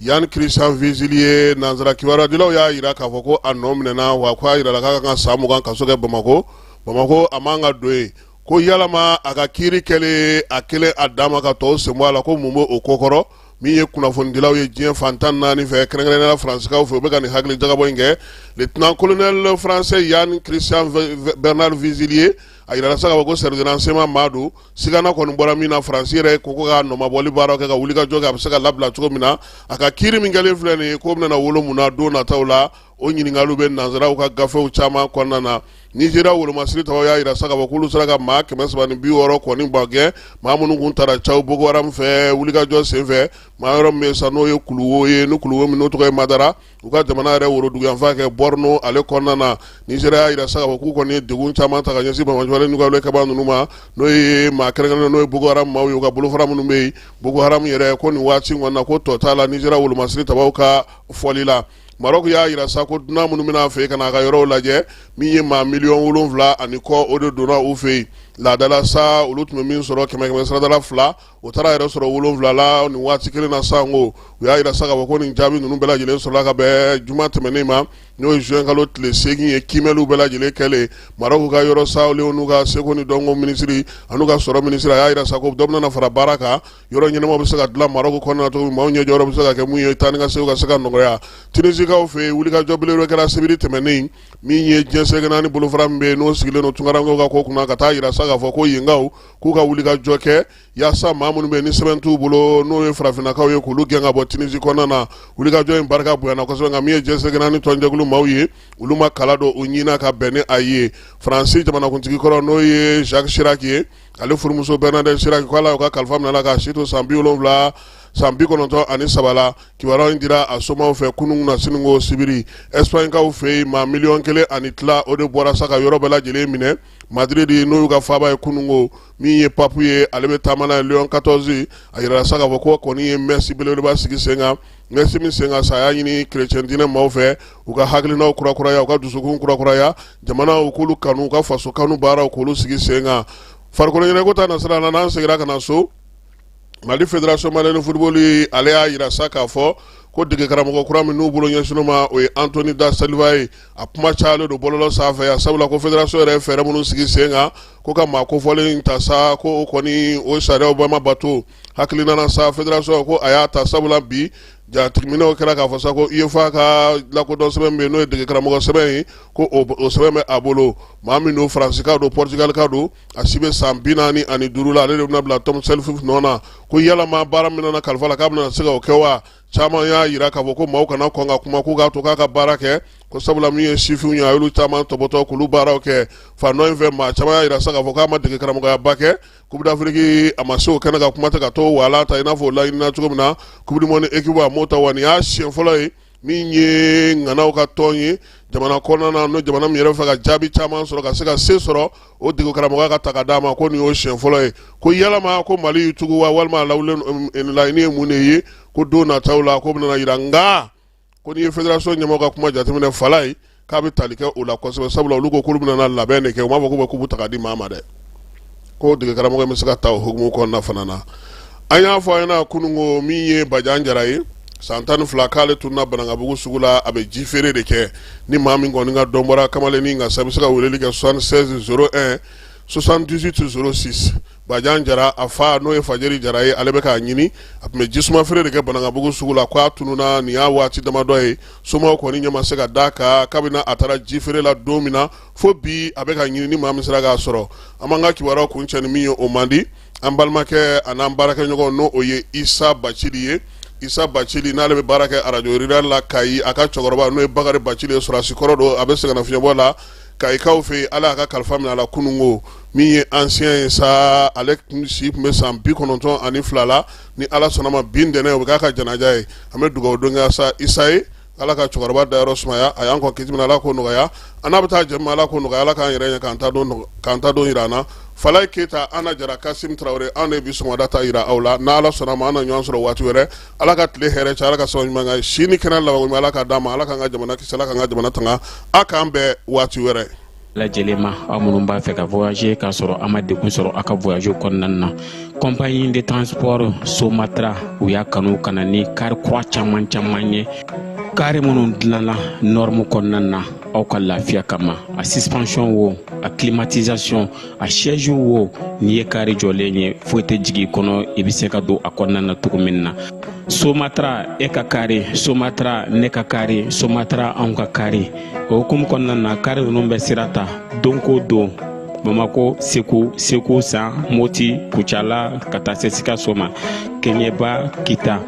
Yann Christian Vezilier. Nansara kibaruyadilaw y'a jira k'a fɔ ko a nɔ minɛna, wa ko a jirala k'a kan ka san 20 kaso kɛ Bamakɔ. Bamakɔ, a man ka don yen. Ko yalama a ka kiiri kɛlen a kelen a dan ma ka tɔw sen bɔ a la, ko mun bɛ o ko kɔrɔ? Min ye kunnafonidilaw ye diɲɛ fan 14 fɛ, kɛrɛnkɛrɛnnenya la Faransikaw fɛ, u bɛ ka nin hakili jagabɔ in kɛ. Lieutenant colonel français Yann Christian Bernard Vezilier, a jirala sa k'a fɔ ko service de renseignement maa don. Sigana kɔni bɔra min na, Faransi yɛrɛ ko k'a nɔmabɔli baaraw kɛ ka wulikajɔ kɛ a bɛ se ka labila cogo min na. A ka kiiri min kɛlen filɛ nin ye, k'o bɛna wolo mun na don nataw la, o ɲininkaliw bɛ nansaraw ka gafew caman kɔnɔna na. Nizeriya wolomasiri tabaw y'a jira sa k'a fɔ k'olu sera ka maa 360 kɔni ba gɛn, maa minnu kun tara caw Boko Haram fɛ wulikajɔ senfɛ, maa yɔrɔ min bɛ sa, n'o ye kuluwo ye, ni kuluwo min n'o tɔgɔ ye Madara, u ka jamana yɛrɛ woroduguyanfan kɛ Borno ale kɔnɔna na. Nizeriya y'a jira sa k'a fɔ k'u kɔni ye degun caman ta ka ɲɛsin banbaanciwale n'u ka wulekɛbaa ninnu ma, n'o ye maa kɛrɛnkɛrɛnnen, n'o ye Boko Haram maaw ye, u ka bolofara minnu bɛ yen. Boko Haram yɛrɛ ko nin waati kɔnɔna na, ko tɔ t'a la Nizeriya wolomasiri tabaw ka fɔli la. Maroc y'a jira sa ko dunan minnu bɛna a fɛ ka na a ka yɔrɔw lajɛ, min ye maa miliyɔn 7 ani kɔ, o de donna u fɛ yen. Laadala sa, olu tun bɛ min sɔrɔ 100 saradala 2, o taara yɛrɛ sɔrɔ 7 la nin waati kelen na. Sanko u y'a yira sa k'a fɔ ko nin jaabi ninnu bɛɛ lajɛlen sɔrɔla ka bɛn juma tɛmɛnen ma, n'o ye juin kalo tile 8 ye. Kiimɛliw bɛɛ lajɛlen kɛlen Marɔku ka yɔrɔ sawulenw n'u ka seko ni dɔnko minisiri an'u ka sɔrɔ minisiri, a y'a yira sa ko dɔ bɛna fara baara kan, yɔrɔ ɲɛnamaw bɛ se ka dilan Marɔku kɔnɔna na cogo min, maaw ɲɛjɔyɔrɔ bɛ se ka kɛ mun ye, taa ni ka seginw ka se ka nɔgɔya. Tunisikaw fɛ yen, wulikajɔ belebele kɛra sibiri tɛmɛnen min ye diɲɛ seleke naani bolofara min bɛ yen n'o sigilen don tunkarankew ka ko kunna, ka taa yira sa k'a fɔ ko yenkaw k'u ka wulikajɔ kɛ yaasa maa minnu bɛ yen ni sɛbɛn t'u bolo, n'o ye farafinnakaw ye, k'olu gɛn ka bɔ Tunisi kɔnɔna na. Wulikajɔ in barika bonyana kosɛbɛ, nka min ye diɲɛ seleke naani tɔnjɛkulu maaw ye, olu ma kala don u ɲin na ka bɛn ni a ye. Faransi jamanakuntigi kɔrɔ, n'o ye Jacques Chirac ye, ale furumuso Bernadette Chirac ko Ala y'o ka kalifa minɛ a la k'a si to san 70, san 93 la. Kibaruya in dira a somaw fɛ kunun na sini ko sibiri. Ɛsipaɲikaw fɛ yen, maa 1.5 miliyɔn, o de bɔra sa ka yɔrɔ bɛɛ lajɛlen minɛ Madrid, n'o y'u ka faaba ye. Kunun ko min ye papu ye, ale bɛ taama n'a ye, Léon 14, a yirala sa k'a fɔ ko kɔni ye messe belebeleba sigi sen kan. Messe min sen kan sa, a y'a ɲini kerecɛn diinɛ maaw fɛ u ka hakilinaw kurakuraya, u ka dusukun kurakuraya, jamana u k'olu kanu, u ka faso kanu baaraw k'olu sigi sen kan. Farikolo ɲɛnajɛko ta nasira la, n'an seginna ka na so, Mali Fédération malienne de football, ale y'a yira sa k'a fɔ ko dege karamɔgɔ kura min n'u bolo ɲɛsinn'o ma, o ye Anthony da Silva ye. A kuma cayalen don bɔlɔlɔ sanfɛ yan, sabula ko fédération yɛrɛ ye fɛɛrɛ minnu sigi sen kan ko ka maa kofɔlen ta sa, ko o kɔni o sariyaw bɛɛ ma bato. Hakili nana sa, fédération ko a y'a ta, sabula bi jateminɛw kɛra k'a fɔ sa ko UEFA ka lakodɔn sɛbɛn bɛ yen, n'o ye dege karamɔgɔ sɛbɛn ye, ko o sɛbɛn bɛ a bolo. Maa min don, Faransika don, Portugalika don, a si bɛ san 45 la, ale de bɛna bila Tom Saintfiet nɔ na. Ko yalama baara min nana kalifa la, k'a bɛna se ka o kɛ wa? Caman y'a yira k'a fɔ ko maaw kana kɔn ka kuma, k'u k'a to k'a ka baara kɛ, ko sabula min ye sifinw ye, a y'olu caman tɔbɔtɔ k'olu baaraw kɛ. Fan dɔ in fɛ, maa caman y'a yira sa k'a fɔ k'a ma dege karamɔgɔyaba kɛ Coupe d'Afrique, a ma se o kɛnɛ ka kuma tɛ ka to wala ta i n'a fɔ o laɲinina cogo min na. Coupe du monde équipe, a m'o ta wa. Nin y'a siɲɛ fɔlɔ ye min ye ŋanaw ka tɔn ye jamana kɔnɔna na, n'o jamana min yɛrɛ fɛ ka jaabi caman sɔrɔ ka se ka se sɔrɔ, o dege karamɔgɔya ka ta ka d'a ma, ko nin y'o siɲɛ fɔlɔ ye. Ko yalama ko Mali y'i tugu wa, walima laɲini ye mun de ye? Ko don nataw la ko bɛna yira. Nka ko n'i ye fédération ɲɛmɔgɔ ka kuma jateminɛ, fala ye k'a bɛ tali kɛ o la kosɛbɛ, sabula olu ko k'olu bɛna labɛn de kɛ, u m'a fɔ k'u bɛ kupu ta ka di maa ma dɛ. Ko dege karamɔgɔ bɛ se ka ta o hukumu kɔnɔna fana na. An y'a fɔ an ɲɛna kunun ko min ye Bajan Jara ye, san 12, k'ale tununna Banankabugu sugu la, a bɛ ji feere de kɛ. Ni maa min kɔni ka dɔn bɔra kamalennin kan sa, i bɛ se ka weleli kɛ 76 01 78 06. Bajan Jara, a fa n'o ye Fajeri Jara ye, ale bɛ k'a ɲini. A tun bɛ jisuma feere de kɛ Banankabugu sugu la, k'a tununna nin y'a waati damadɔ ye. Somaw kɔni ɲɛ ma se ka d'a kan kabini a taara ji feere la don min na fo bi, a bɛ ka ɲini. Ni maa min sera k'a sɔrɔ, an b'an ka kibaruyaw kuncɛ ni min ye, o man di an balimakɛ an'an baarakɛɲɔgɔn, n'o o ye Isa Bacili ye. Isa Bacili, n'ale bɛ baara kɛ arajo Rural la Kayi, a ka cɛkɔrɔba n'o ye Bakari Bacili ye, sɔrɔdasi kɔrɔ don, a bɛ sɛgɛnnafiɲɛbɔ la Kayikaw fɛ yen. Ala y'a ka kalifa minɛ a la kununko. Min ye ancien ye sa, ale si tun bɛ san 92 la. Ni Ala sɔnna ma, bi ntɛnɛn o bɛ k'a ka janaja ye. An bɛ dugawu don kɛ sa Isa ye, Ala ka cɛkɔrɔba dayɔrɔ sumaya, a y'an kɔn kiti min na, Ala k'o nɔgɔya, an n'a bɛ taa jɛ min, Ala k'o nɔgɔya, Ala k'an yɛrɛ ɲɛ k'an ta don yira an na. Falaye Keyita, Ana Jara, Kasim Tarawele, an de bi sɔgɔmada ta yira aw la. N'Ala sɔnna ma, an na ɲɔgɔn sɔrɔ waati wɛrɛ. Ala ka tile hɛrɛ caya, Ala ka sababu ɲuman kɛ, si ni kɛnɛya labanko ɲuman, Ala k'a d'an ma, Ala k'an ka jamana kisi, Ala k'an ka jamana tanga. A k'an bɛn waati wɛrɛ. Lajɛlen ma, aw minnu b'a fɛ ka voyager k'a sɔrɔ a ma degun sɔrɔ aw ka voyage kɔnɔna na, compagnie de transport Somatra, u y'a kanu ka na ni kari kura caman caman ye, kari minnu dilanna norme kɔnɔna na aw ka lafiya kama. A suspension wo, a climatisation, a siège wo, n'i ye kari jɔlen ye, foyi tɛ jigin i kɔnɔ, i bɛ se ka don a kɔnɔna na cogo min na. Somatra, e ka kari Somatra, ne ka kari Somatra, anw ka kari. O hukumu kɔnɔna na, kari ninnu bɛ sira ta don ko don Bamako, Segu, Segu San, Moti, Kucala, ka taa se Sikaso ma, Keɲeba, Kita.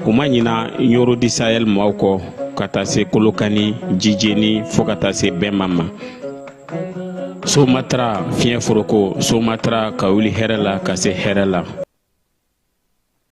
U ma ɲina Ɲoro du Sahel maaw kɔ, ka taa se Kolokani, Jijeni, fo ka taa se Bɛnba ma. Somatra, fiɲɛ foroko Somatra, ka wuli hɛrɛ la ka se hɛrɛ la.